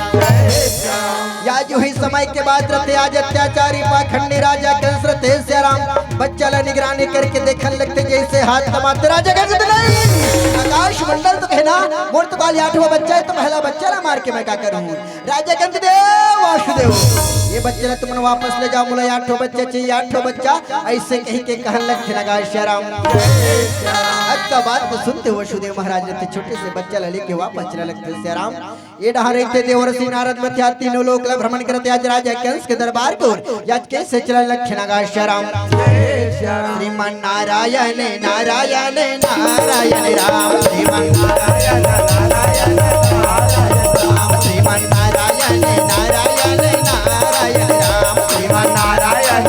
याज उही समय के बात रथे, आज अत्याचारी पाखंडी राजा कंस रथे श्री राम। बच्चा ला निगरानी करके देखन लगथे, जइसे हाथ कमाथे राजा कंस, नहीं, आकाश मंडल तो कहे ना, मोर तो काल आठवां बच्चा हे, तो पहला बच्चा ला मार के मैं का करूं? राजा कंस देव वासुदेव, ये बच्चा ला तुमन वापस ले जाओ, मोला आठवां बच्चा चाहिए, आठवां बच्चा। अइसे कहि के कहन लगथे नगाज श्री राम। अतका बात तो सुनथे वसुदेव महाराज रथे छोटे से बच्चा ला लेके वापस चले लगथे श्री राम। ये डहर रहिथे देवर्षि नारद मथे, तीनों लोक ला भ्रमण करथे। आज राजा कंस के दरबार के ओर आज कइसे चले लगथे नगाज श्री राम। श्रीमन नारायण नारायण नारायण राम, श्रीमन नारायण नारायण नारायण राम, श्रीमन नारायण नारायण नारायण राम, श्रीमन नारायण नारायण नारायण राम, श्रीमन नारायण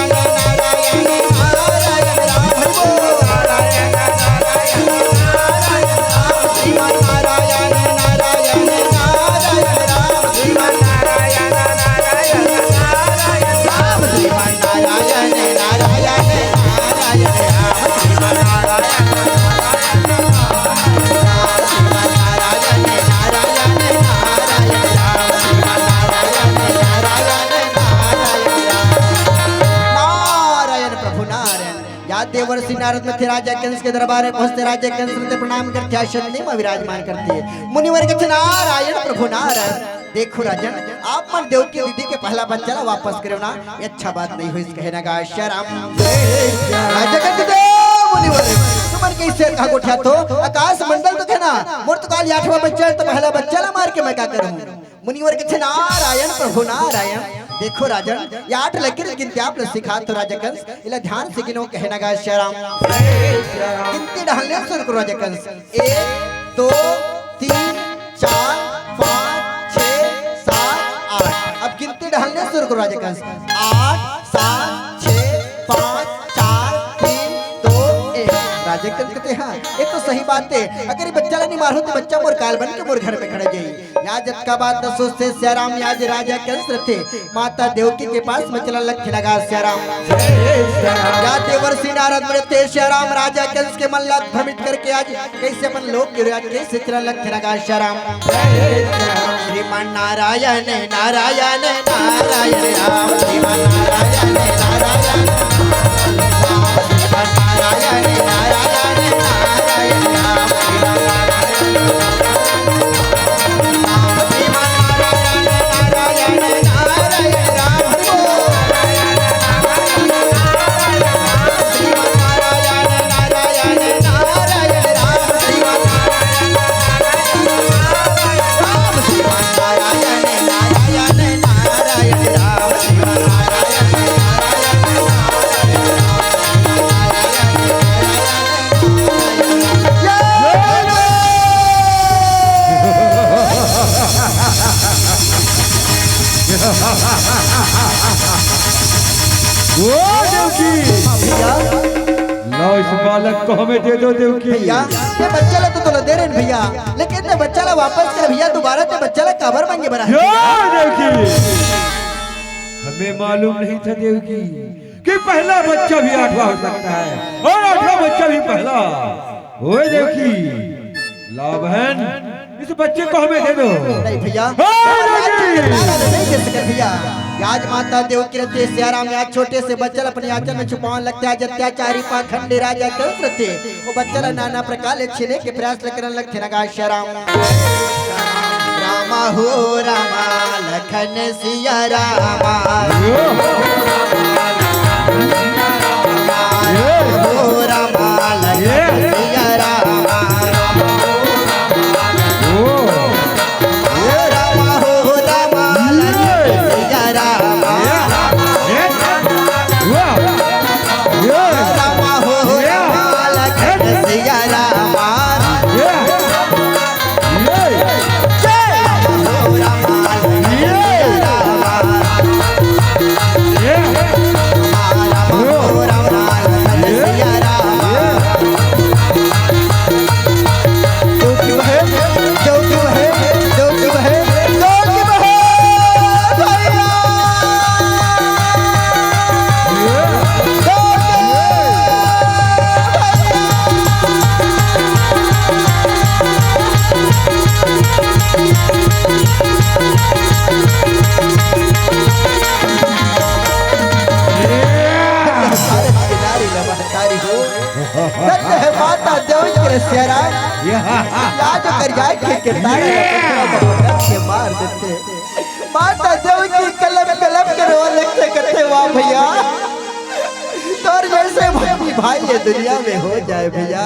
नारायण नारायण राम, हरि बोल। नारायण नारायण नारायण राम, श्रीमन नारायण नारायण नारायण राम, श्रीमन नारायण नारायण नारायण राम, श्रीमन नारायण नारायण नारायण राम, श्रीमन नारायण नारायण नारायण राम, श्रीमन नारायण नारायण नारायण राम, श्रीमन नारायण नारायण नारायण राम। नारायण प्रभु नारायण। या देवर्षि नारद मथे राजा कंस के दरबार में पहुंचथे, राजा कंस रथे प्रणाम करथे, आसन में विराजमान करथे। मुनिवर कथे नारायण प्रभु नारायण। देखो राजन, आप मन देवकी दीदी के पहला बच्चा ला वापस करेव ना, ये अच्छा बात नहीं होइस, कहे नगाज श्री राम। राजा कथे देव मुनिवर, तुमन कइसे कहा गोठाथो? आकाश मंडल तो कहे ना, मोर तो काल आठवां बच्चा हे, तो पहला बच्चा ला मार के मैं का करूं? मुनिवर कथे नारायण प्रभु नारायण। देखो राजन, ये आठ लकीर गिनती आप ला सिखाथों राजा कंस, एला ध्यान से गिनो, कहे नगाज श्री राम। गिनती डहर ले शुरू करो राजा कंस। एक, दो, तीन, चार, पाँच, छह, सात, आठ। अब गिनती डहर ले शुरू करो राजा कंस। आठ, सात, छह, पाँच, चार, तीन, दो, एक। राजा कंस कथे हाँ, ये तो सही बात हे, अगर ये बच्चा ला नहीं मारहूं तो बच्चा मोर काल बन के मोर घर में खड़े जाही। या जतका बात न सोचते सियाराम, या जे राजा कंस रथे, माता देवकी के पास में चलन लगथे नगा सियाराम। या देवर्षि नारद मुनि रथे सियाराम, राजा कंस के मन ला भ्रमित करके आज कइसे अपन लोक के, आज कइसे चलन लगथे नगा सियाराम। श्रीमान नारायण नारायण नारायण राम, श्रीमान नारायण नारायण नारायण राम, श्रीमान नारायण नारायण नारायण राम, श्रीमान नारायण ओ देवकी, भैया, लाओ इस बालक को हमें दे दो देवकी। भैया, ये बच्चा ला तो तोला दे रहे हैं भैया, लेकिन ये बच्चा ला वापस कर भैया, दोबारा ते बच्चा ला काबर मांगे बरा। यो देवकी, हमें मालूम नहीं था देवकी कि पहला बच्चा भी आठवां हो सकता है और आठवां बच्चा भी पहला। ओए देवकी, लाओ बहन, इस बच्चे को हमें दे दो। नहीं भैया, हाँ, हमारे नहीं। राज्य के ताला नहीं दे सकते भैया। आज माता देवकी रथे सियाराम, आज छोटे से बच्चा ला अपने आंचल में छुपावन लगथे, आज अत्याचारी पाखंडी राजा कंस रथे, वो बच्चा ला नाना प्रकार ले छीने के प्रयास ल करन लगथे नगा सियाराम। रामा हो रामा, लखन सिया रामा। हो रामा, लखन सिया रामा। रामा हो रामा, लखन सिया रामा। रामा हो रामा, लखन सिया रामा। जय रामा हो रामा, लखन सिया रामा। रामा हो रामा, लखन सिया रामा। क्यों क्यों है, क्यों क्यों है, क्यों क्यों है, क्यों क्यों है, भैया। भारत के नारी ला महतारी हो। धन्य है माता देवकी रे सियाराम। या जो कर जाए के किरदार है, पत्थर के मार देथे। माता देवकी कलप कलप के रोवे लगथे, कथे वाह भैया, तोर जैसे भाई, भाई ये दुनिया में हो जाए भैया।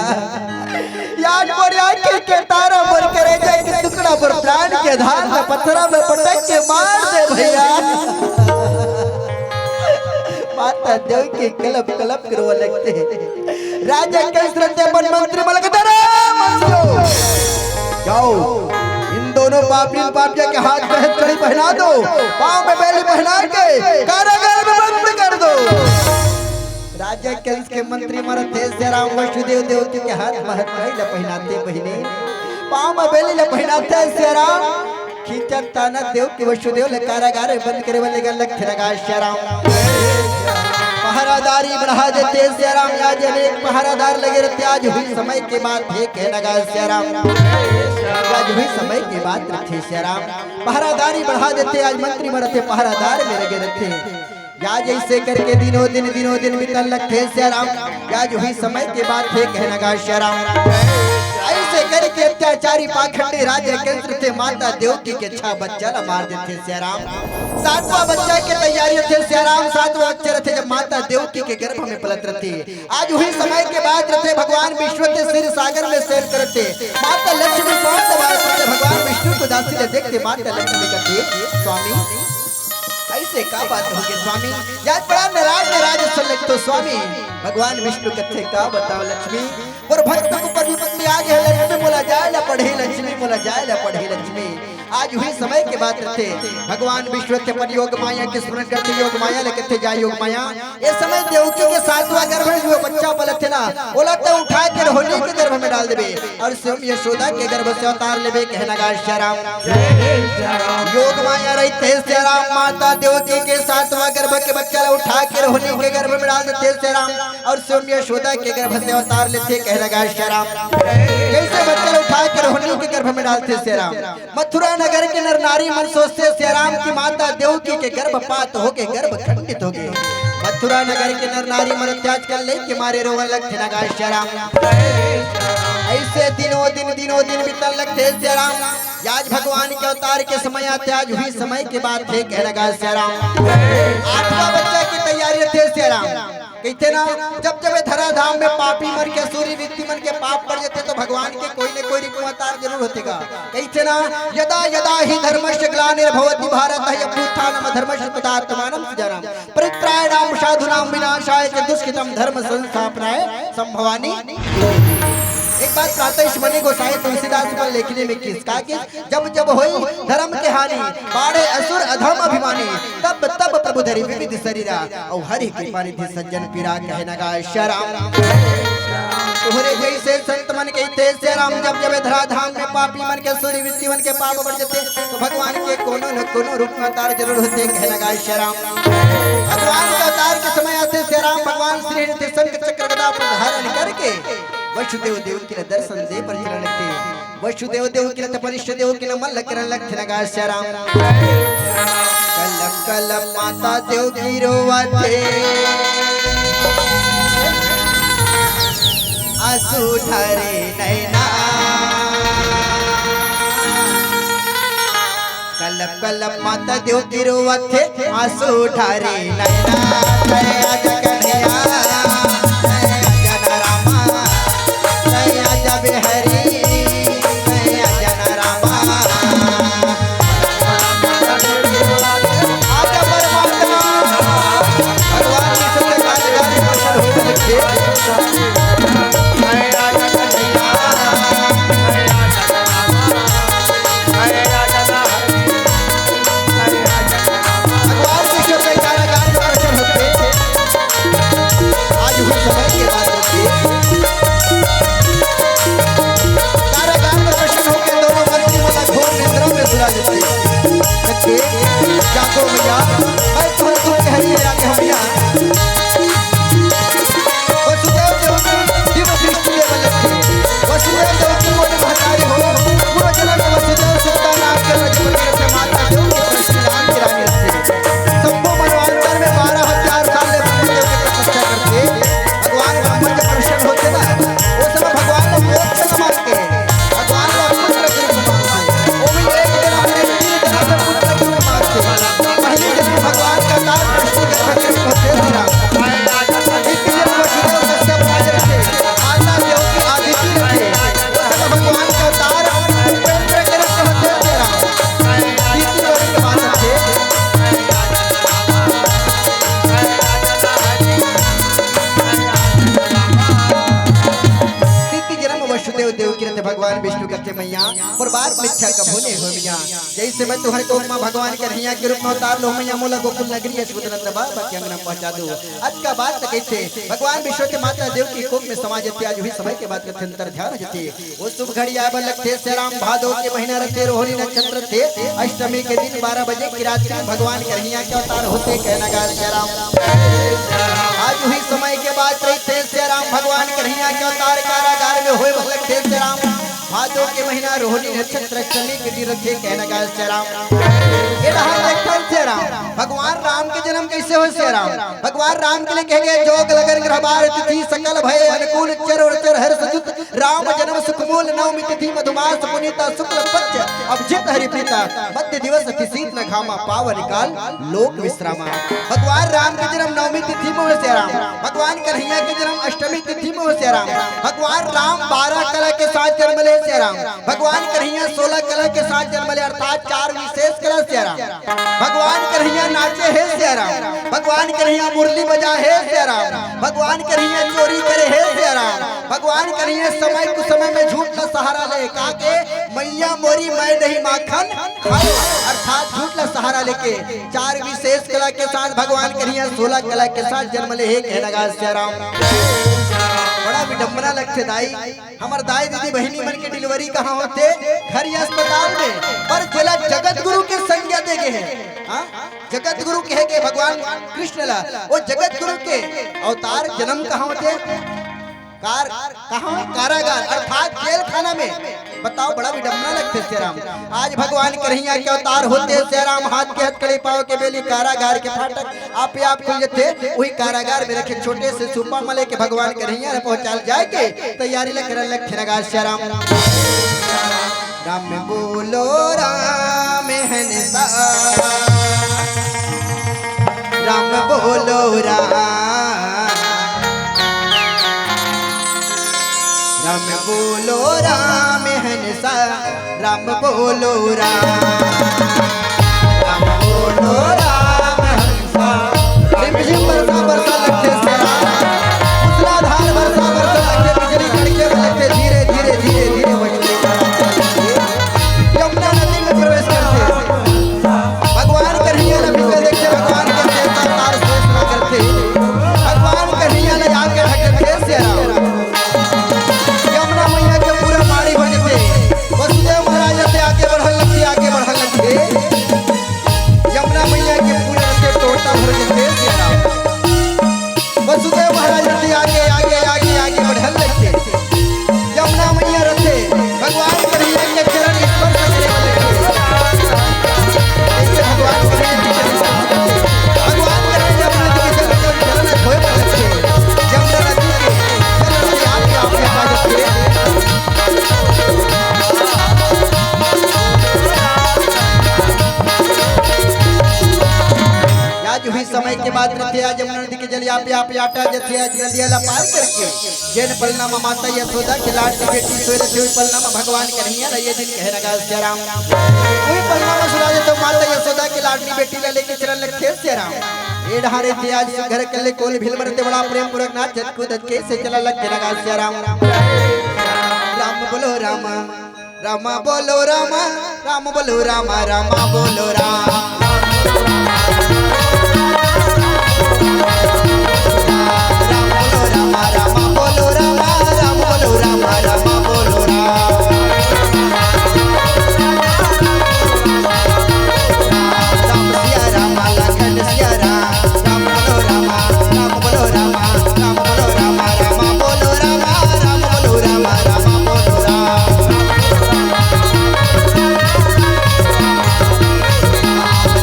याद मोर आंखें के तारा, मोर करेजा के टुकड़ा, मोर प्राण के धार ला पत्थरा में पटक के मार दे भैया। माता देवकी कलप कलप के रोवे लगथे। राजा कंस रथे अपन मंत्री मन ला कथे, "अरे मंत्रियों, जाओ, इन दोनों पापी पापिया के हाथ में हथकड़ी पहना दो, पाँव में बेली पहना के कारागार में बंद कर दो।" राजा कंस के मंत्री मन रथे सियाराम, वसुदेव देवकी के हाथ में हथकड़ी ला पहिनाथे बहिनी, पाँव में बेली ला पहिनाथे सियाराम। खींचत तानत देवकी वसुदेव ला कारागार में बंद करे बर लेगन लगथे नगा सियाराम। पहरादारी बढ़ा देथे सियाराम, आज अनेक पहरादार लगे रथे। आज उही समय के बात हे कहे नगा सियाराम, आज उही समय के बात रथे सियाराम। पहरादारी बढ़ा देथे, आज मंत्री मन रथे पहरादार में लगे रथे। या जैसे करके दिनों दिन, दिनों दिन बीतन लगथे सियाराम। या जो ही समय के बात हे कहना गा सियाराम। ऐसे करके अत्याचारी पाखंडी राजा कंस रथे माता देवकी के छह बच्चा ला मार देथे सियाराम। सातवां बच्चा के तैयारी रथे सियाराम, सातवां बच्चा रथे जब माता देवकी के गर्भ में पलत रथे। आज उही समय के बात रथे, भगवान विष्णु के क्षीर सागर में सैर करथे। माता लक्ष्मी पाँव दबाए रथे, भगवान विष्णु के उदासी ला देखथे माता लक्ष्मी कथे, स्वामी, ऐसे का बात होगे स्वामी? आज बड़ा नाराज, नाराज असन लगथो स्वामी। भगवान विष्णु कथे, का बताओ लक्ष्मी, मोर भक्त के ऊपर विपत्ति आ गे हे लक्ष्मी, मोला जाए ला पड़ही लक्ष्मी, मोला जाए ला पड़ही लक्ष्मी। आज उही समय के बात रथे। भगवान विष्णु रथे अपन योग माया के स्मरण करथे, योग माया ल कथे, जा योग माया, ए समय देवकी के सातवां गर्भ में जो बच्चा पलथे ना, ओला त उठा के रोहिणी के गर्भ में डाल देबे अउ स्वयं यशोदा के गर्भ से अवतार लेबे, कहे लगा सिया राम। योग माया रहिथे सिया राम, माता देवकी के सातवां गर्भ के बच्चा ला उठा के रोहिणी के गर्भ में डाल देथे सिया राम, अउ स्वयं यशोदा के गर्भ से अवतार लेथे, कहे लगा सिया राम। जइसे बच्चा ला उठा के रोहिणी के गर्भ में डालथे सिया राम, मथुरा नगर के नर नारी मन सोचथे सिया राम कि माता देवकी के गर्भपात होके गर्भ खंडित होगे। मथुरा नगर के नर नारी मन अत्याचार कर ले के मारे रोवन लगथे लगा सिया राम। अइसे दिनों दिन, दिनों दिन बीतन लगथे सिया राम। आज भगवान के अवतार के समय आथे, आज उही समय के बात हे, कहे लगा सिया राम। आठवां बच्चा के तैयारी रथे सिया राम। कहिथे ना, जब जब ए धरा धाम में पापी मन के, असुरी व्यक्ति मन के पाप बढ़ जाथे, त भगवान के कोई न कोई रूप में अवतार जरूर होथे गा। कहिथे ना, यदा यदा हि धर्मस्य ग्लानिर्भवति भारत, अभ्युत्थानम धर्मस्य तदात्मानं सृजाम्यहम्। परित्राणाय साधूनां विनाशाय च दुष्कृतं धर्म संस्थापनाय सम्भवामि। एक बात प्रातः स्मरणीय गोसाई तुलसीदास मन लेखनी में किहिस का कि जब जब होई धर्म के हानि, बाढ़े असुर अधम अभिमानी, तब तब प्रभु धरी विविध शरीरा, अउ हरि कृपा निधि सज्जन पीरा, कहे लगा सिया राम। तोहरे जइसे संत मन कहिथे सिया राम, जब जब ए धरा धाम में पापी मन के, असुरी व्यक्ति मन के पाप बढ़ जाथे, त भगवान के कोनो न कोनो रूप में अवतार जरूर होथे, कहे लगा सिया राम। भगवान के अवतार के समय आथे सिया राम, भगवान श्री हरि शंख चक्र गदा पर धारण करके वसुदेव देवकी ला दर्शन दे बर चलन लगथे। वसुदेव देवकी ला तपनिष्ठ देवकी ला मल्ल करन लगथे लगा सिया राम। कलप कलप माता देवकी रोवथे, आंसू ढारे नैना। कलप कलप माता देवकी रोवथे, आंसू ढारे नैना। दया जगन आज उही समय के बात रथे। कारागार में प्रसन्न होके दोनों मंत्री मन ला घोर निंद्रा में सुला देथे। सच्चे, जागो मैया, मैं तुहर सुन के हरि आगे हमिया। वसुदेव देव की दिव्य दृष्टि देवल लगथे। वसुदेव देव की कोटि महतारी हो, पूर्व जन्म में वसुदेव सुता नाम के रज पर से माता देव की सृष्टि राम की रानी रथे। शंभु मनवांतर में बारह हजार साल ले ब्रह्मदेव के तपस्या करथे। भगवान ब्रह्मा जब प्रसन्न होथे ना, ओ समय भगवान ला मोक्ष ला मांगथे, भगवान ला पुत्र के रूप में मांगथे। ओ भी एक जन्म में तीन जन्म में पुत्र के रूप में मांगथे। पहली जन्म भगवान का नाम विष्णु के भक्त होथे तेरा। द्वितीय जन्म वसुदेव कश्यप राज रथे, माता देवकी आदिति रथे। ओ समय भगवान का अवतार उपेंद्र के रूप में होथे तेरा। द्वितीय जन्म के बाद रथे। द्वितीय जन्म वसुदेव देवकी रथे, भगवान विष्णु कथे, मैया, मोर बात मिथ्या कभू नइ होय मैया। जइसे मैं तुहर कोख म भगवान कन्हैया के रूप में अवतार लों मैया, मोला गोकुल नगरी यशोदा नंद बाबा के अंगना पहुंचा दो। अतका बात त कहिथे, भगवान विष्णु के माता देवकी कोख में समा जथे। आज उही समय के बात कथे, अंतर ध्यान हो जथे। ओ शुभ घड़ी आय बर लगथे सिया राम, भादो के महीना रथे, रोहिणी नक्षत्र रथे, अष्टमी के दिन बारह बजे की रात में भगवान कन्हैया के अवतार होथे, कहे लगा सिया राम। आज उही समय के बात रहिथे सिया राम, भगवान कन्हैया के अवतार कारागार में होय बर लगथे सिया राम। भादो के महीना रोहिणी नक्षत्र अष्टमी के दिन रथे, कहे लगा सिया राम। ये रहा देखथन सिया राम, भगवान राम के जन्म कइसे होय सिया राम। भगवान राम के लिए कहे गए, जोग लगन ग्रह बार तिथि सकल भय अनुकूल चर और चर हर्ष जुत राम जन्म सुख मूल नवमी तिथि मधुमास पुनीता शुक्ल पक्ष अभिजित हरि प्रीता मध्य दिवस अति शीतल घामा पावन काल लोक विश्रामा। भगवान राम के जन्म नवमी तिथि में होय सिया राम, भगवान कन्हैया के जन्म अष्टमी तिथि में होय सिया राम। भगवान राम बारह कला के साथ जन्म ले सिया राम, भगवान कन्हैया सोलह कला के साथ जन्म ले, अर्थात चार विशेष कला सिया राम। भगवान कन्हैया नाचे हे सिया राम, भगवान कन्हैया मुरली बजा हे सिया राम, भगवान कन्हैया चोरी करे हे सिया राम, भगवान भगवान कन्हैया समय कुसमय में झूठ ला सहारा ले, का के, "मैया मोरी मैं नहीं माखन खायो", अर्थात झूठ ला सहारा लेके चार विशेष कला के साथ भगवान कन्हैया सोलह कला के साथ जन्म ले हे, कहे लगा सियाराम। बड़ा विडंबना लगथे दाई, हमर दाई दीदी बहिनी मन के डिलीवरी कहाँ होथे? घर या अस्पताल में, पर जेला जगत गुरु के संज्ञा दे गे हे, हाँ? जगत गुरु कहे गे भगवान कृष्ण ला, वो जगत गुरु के अवतार जन्म कहाँ होथे? कार-, कहाँ? कारागार अर्थात जेल खाना में। बताओ, बड़ा विडंबना लगथे सियाराम। आज भगवान कन्हैया के अवतार होथे सियाराम, हाथ के हथकड़ी, पाँव के बेली, कारागार के फाटक आपे आप खुल जथे। वही कारागार में रखे छोटे से सूपा म लेके भगवान कन्हैया ल पहुँचाल जाए के तैयारी ल करन लगथे नगा सियाराम। राम बोलो राम हंसा, राम बोलो राम, राम बोलो राम हंसा, राम बोलो राम, राम बोलो राम हंसा। रिमझिम बरसा बरसा लगथे सियाराम, मूसलाधार बरसा बरसा लगथे, बिजली कड़के लगथे, धीरे धीरे धीरे धीरे बजथे। यमुना नदी में प्रवेश करथे। भगवान कन्हैया ला बिकल देखथे, भगवान के देवता तार शेष ना करथे। भगवान कन्हैया ला आके ढक देथे सियाराम। यमुना मैया के पूरा पानी भर देथे। वसुदेव महाराज रथे आगे बढ़न लगथे, आगे बढ़न लगथे। यमुना मैया के पूरा रथे टोटा भर देथे सियाराम। वसुदेव महाराज रथे आगे, आगे, आगे, आगे बढ़न लगथे। यमुना मैया रथे, भगवान कन्हैया के चरण स्पर्श करे बर लगथे। ऐसे भगवान कन्हैया के चरण स्पर्श करथे। भगवान कन्हैया यमुना जी के चरण, चरण धोए बर लगथे। यमुना नदी के चरण से आके आप यहाँ आ जाते हैं। या जो ही समय के बात रथे, आज यमुना नदी के जलिया पे आप आटा जथे, आज नदिया ला पार करके जेन पलना म माता यशोदा के लाडली बेटी सोए रथे, ओही पलना म भगवान कन्हैया ल ये दिन कहे लगा सियाराम। ओही पलना म सुना दे तो माता यशोदा के लाडली बेटी ला लेके चलन लगथे सियाराम। ए डहारे ते आज घर कल्ले कोल भिल मरते बड़ा प्रेम पूर्वक नाच जत कूदत के से चला लग के लगा सियाराम। राम बोलो राम, रामा बोलो रामा, राम बोलो रामा, रामा बोलो राम। राम बोलो रामा, रामा बोलो रामा, राम बोलो रामा, रामा बोलो राम। राम सिया रामा, लखन सिया राम। राम बोलो रामा, राम बोलो रामा, राम बोलो रामा, रामा बोलो रामा, राम बोलो रामा, रामा बोलो राम।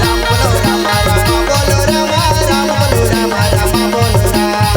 राम बोलो रामा, रामा बोलो रामा, राम बोलो रामा, रामा बोलो राम।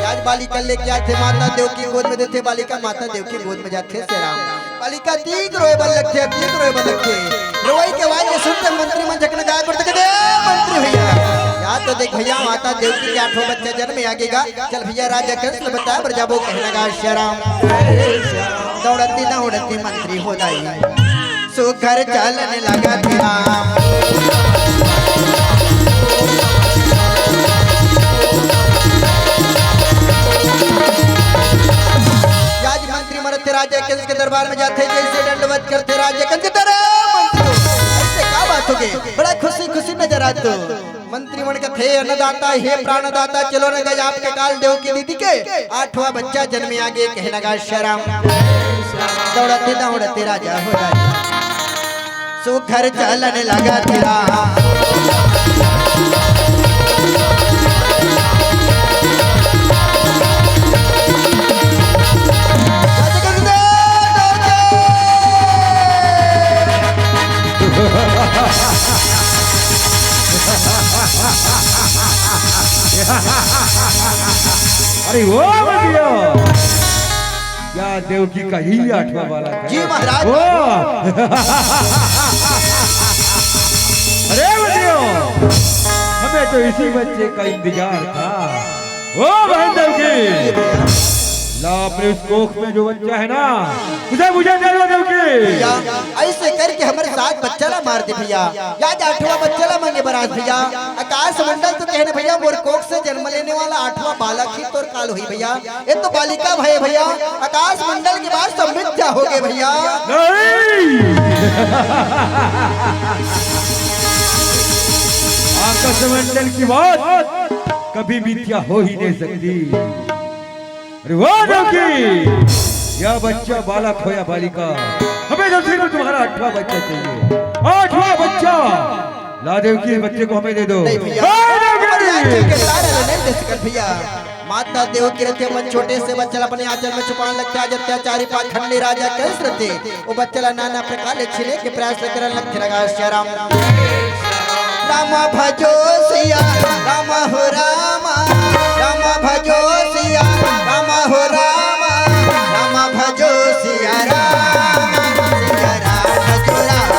आज बालिका लेके आथे, माता देवकी गोद में देथे, बालिका माता देवकी गोद में जाथे सियाराम। बालिका अतिक रोए बर लगथे, अतिक रोए बर लगथे। रोवई के आवाज के सुनते मंत्री मन झकना गाय करथे, कहथे, "ए मंत्री भैया, या तो देख भैया, माता देवकी के आठों बच्चा जन्म आगे गा, चल भैया राजा कंस ल बताए बर जाबो," कहे लगा सियाराम। दौड़ती दौड़ती मंत्री हो दाई, सुघर चलन लगत राम। आज मंत्री मन रथे राजा कंस के दरबार में जाथे, जैसे दंडवत करथे राजा कंस, "अरे मंत्री, ऐसे का बात हो गई? बड़ा खुशी खुशी नजर आत हो।" मंत्री मन कथे, "अन्नदाता, हे प्राणदाता, चलो न गए आपके काल देवकी दीदी के आठवां बच्चा जन्मे आगे," कहे लगा सियाराम। दौड़ते दौड़ते राजा हो जाए, सुघर चलन लगत राम। नहीं, वो मत दियो। या देवकी का ही आठवां बालक है। जी महाराज। वो। अरे मत दियो, हमें तो इसी बच्चे का इंतजार था। वो बहन देवकी, ला अपने उस कोख में जो बच्चा है ना, उसे मुझे दे दो देवकी। भैया, ऐसे करके हमर सात बच्चा ला मार दे भैया। या आठवां बच्चा ला मांगे बर आस भैया। आकाश मंडल तो कहे ना भैया, मोर कोख से जन्म लेने वाला आठवां बालक ही तोर काल होही भैया। ये तो बालिका भय भैया, आकाश मंडल के बात सब मिथ्या हो गए भैया। नहीं। आकाश मंडल की बात कभी मिथ्या हो ही नहीं सकती। अरे वाह देवकी, या बच्चा बालक हो या बालिका, हमें तो सिर्फ तुम्हारा आठवां बच्चा चाहिए, आठवां बच्चा। ला देवकी, बच्चे को हमें दे दो। नहीं भैया, वाह देवकी। हमारी आँखी के तारे ला नहीं दे सकत भैया। माता देवकी रथे अपन छोटे से बच्चा ला अपने आंचल में छुपान लगथे। आज अत्याचारी पाखंडी राजा कंस रथे, वो बच्चा ला नाना प्रकार ले छीने के प्रयास करन लगथे। नगाश राम। राम भजो सिया राम हो राम, राम भजो सिया राम हो राम, राम भजो सिया राम, सिया राम भजो राम,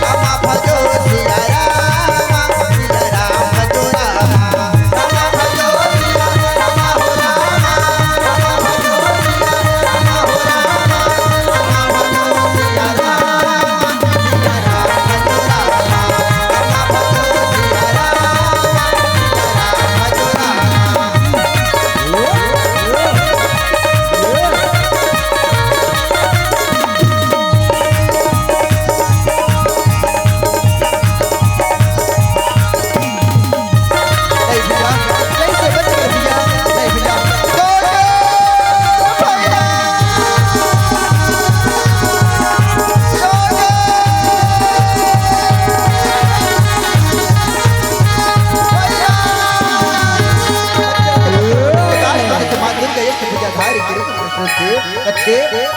राम भजो सिया राम, सिया राम भजो राम।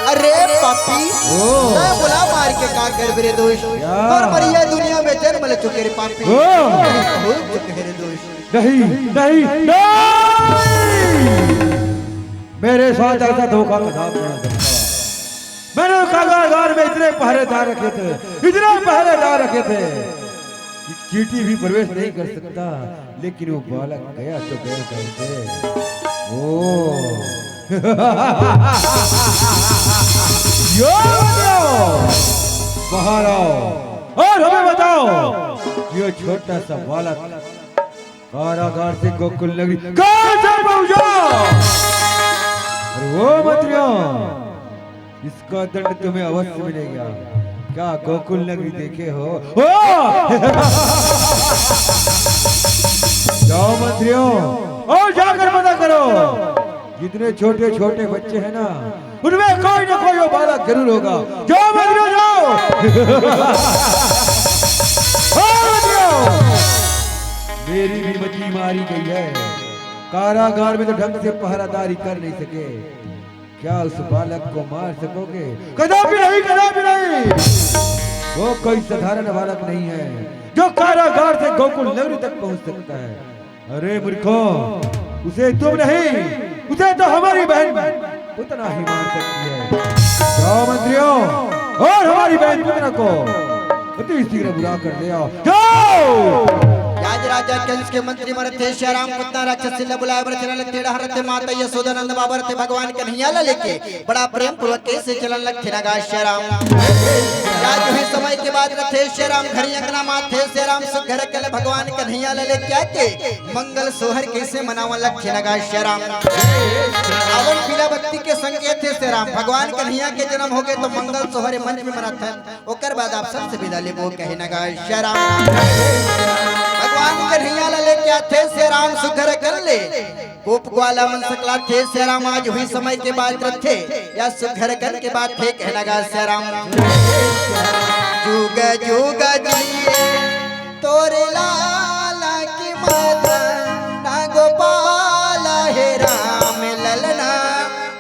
अरे पापी, ओ। मैं बुला मार के का करबे रे दोस्त? या। तोर मरिया दुनिया में जन्म ले चुके रे पापी। ओ। हो चुके रे दोस्त। नहीं, नहीं, नहीं। मेरे साथ ऐसा धोखा कदापि नहीं हो सकता। मैंने कारागार में इतने पहरेदार रखे थे, इतने पहरेदार रखे थे कि चींटी भी प्रवेश नहीं कर सकता, लेकिन वो बालक गया तो गया कैसे? ओ। यो बच्चों, बाहर आओ और हमें बताओ, ये छोटा सा बालक कारागार से गोकुल नगरी कहाँ से पहुंचा? अरे वो मंत्रियों, इसका दंड तुम्हें अवश्य मिलेगा। क्या गोकुल नगरी देखे हो? ओ! जाओ मंत्रियों, और जाकर पता करो, जितने छोटे छोटे बच्चे हैं ना, उनमें कोई ना कोई वो बालक जरूर होगा। जाओ मंत्रियों, जाओ। हाँ मंत्रियों, मेरी भी मती मारी गई है। कारागार में तो ढंग से पहरादारी कर नहीं सके, क्या उस बालक को मार सकोगे? कदापि नहीं, कदापि नहीं। वो कोई साधारण बालक नहीं है जो कारागार से गोकुल नगरी तक पहुंच सकता है। अरे मूर्खों, उसे तुम नहीं, उसे तो हमारी बहन पूतना ही मार सकती है। जाओ मंत्रियों, और हमारी बहन पूतना को अति शीघ्र बुला कर ले आओ। जाओ। आज राजा कंस के मंत्री मन रथे, श्री राम पूतना राक्षसी ला बुलाए बर चलत हे। टेढ़ा रथे माता यशोदा, नंद बाबा रथे भगवान कन्हैया ला लेके बड़ा प्रेम पूर्वक कइसे चलन लगथे नगाश श्री राम। आज भी समय के बात रथे, श्री राम घरी अंगना माथे, श्री राम सुघर कल भगवान कन्हैया ला लेके आके मंगल सोहर कइसे मनावन लगथे नगाश श्री राम। आवन पीला बत्ती के संकेत हे श्री राम, भगवान कन्हैया के जन्म होगे तो मंगल सोहर मंच में मनाथन। ओकर बाद आप सबसे विदा लेबो, कहे नगाश श्री राम। भगवान कन्हैया ला लेके आथे श्री राम सुघर कल ले। गोप ग्वाला मन सकलाथे श्री राम, आज हुई समय के बात रथे या सुघर कल के बात हे, कहे नगाश श्री राम। जुग जुग जिए तोरे लाला की मदन गोपाल हे राम ललना।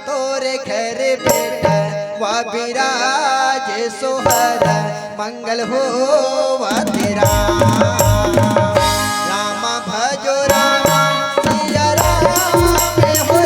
तोरे घर बेटा वा विराज सोहर मंगल होवत राम। राम भजो राम सिया राम हो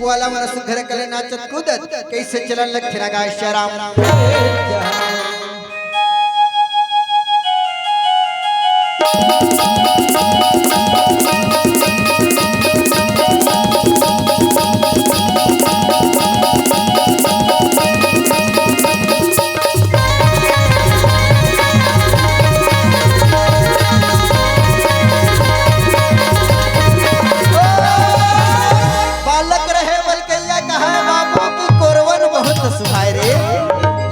वाला मन सुघर कले नाचत कूदत, कइसे चलन लगथे रागा श्याम। बालक रहे बलकैया कहाय बाबू कि कोरवन बहुत सुहाय रे।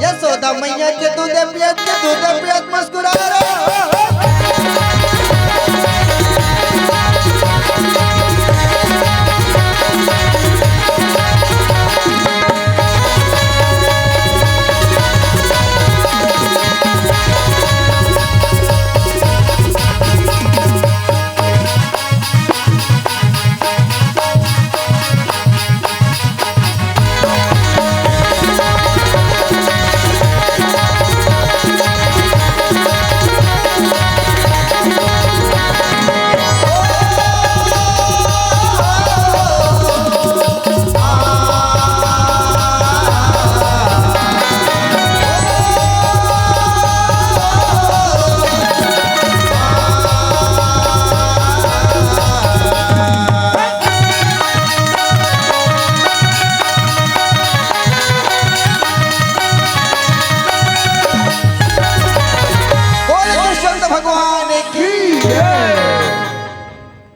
यशोदा मैया के दूधे पियत, के दूधे पियत मुस्कुराय रे।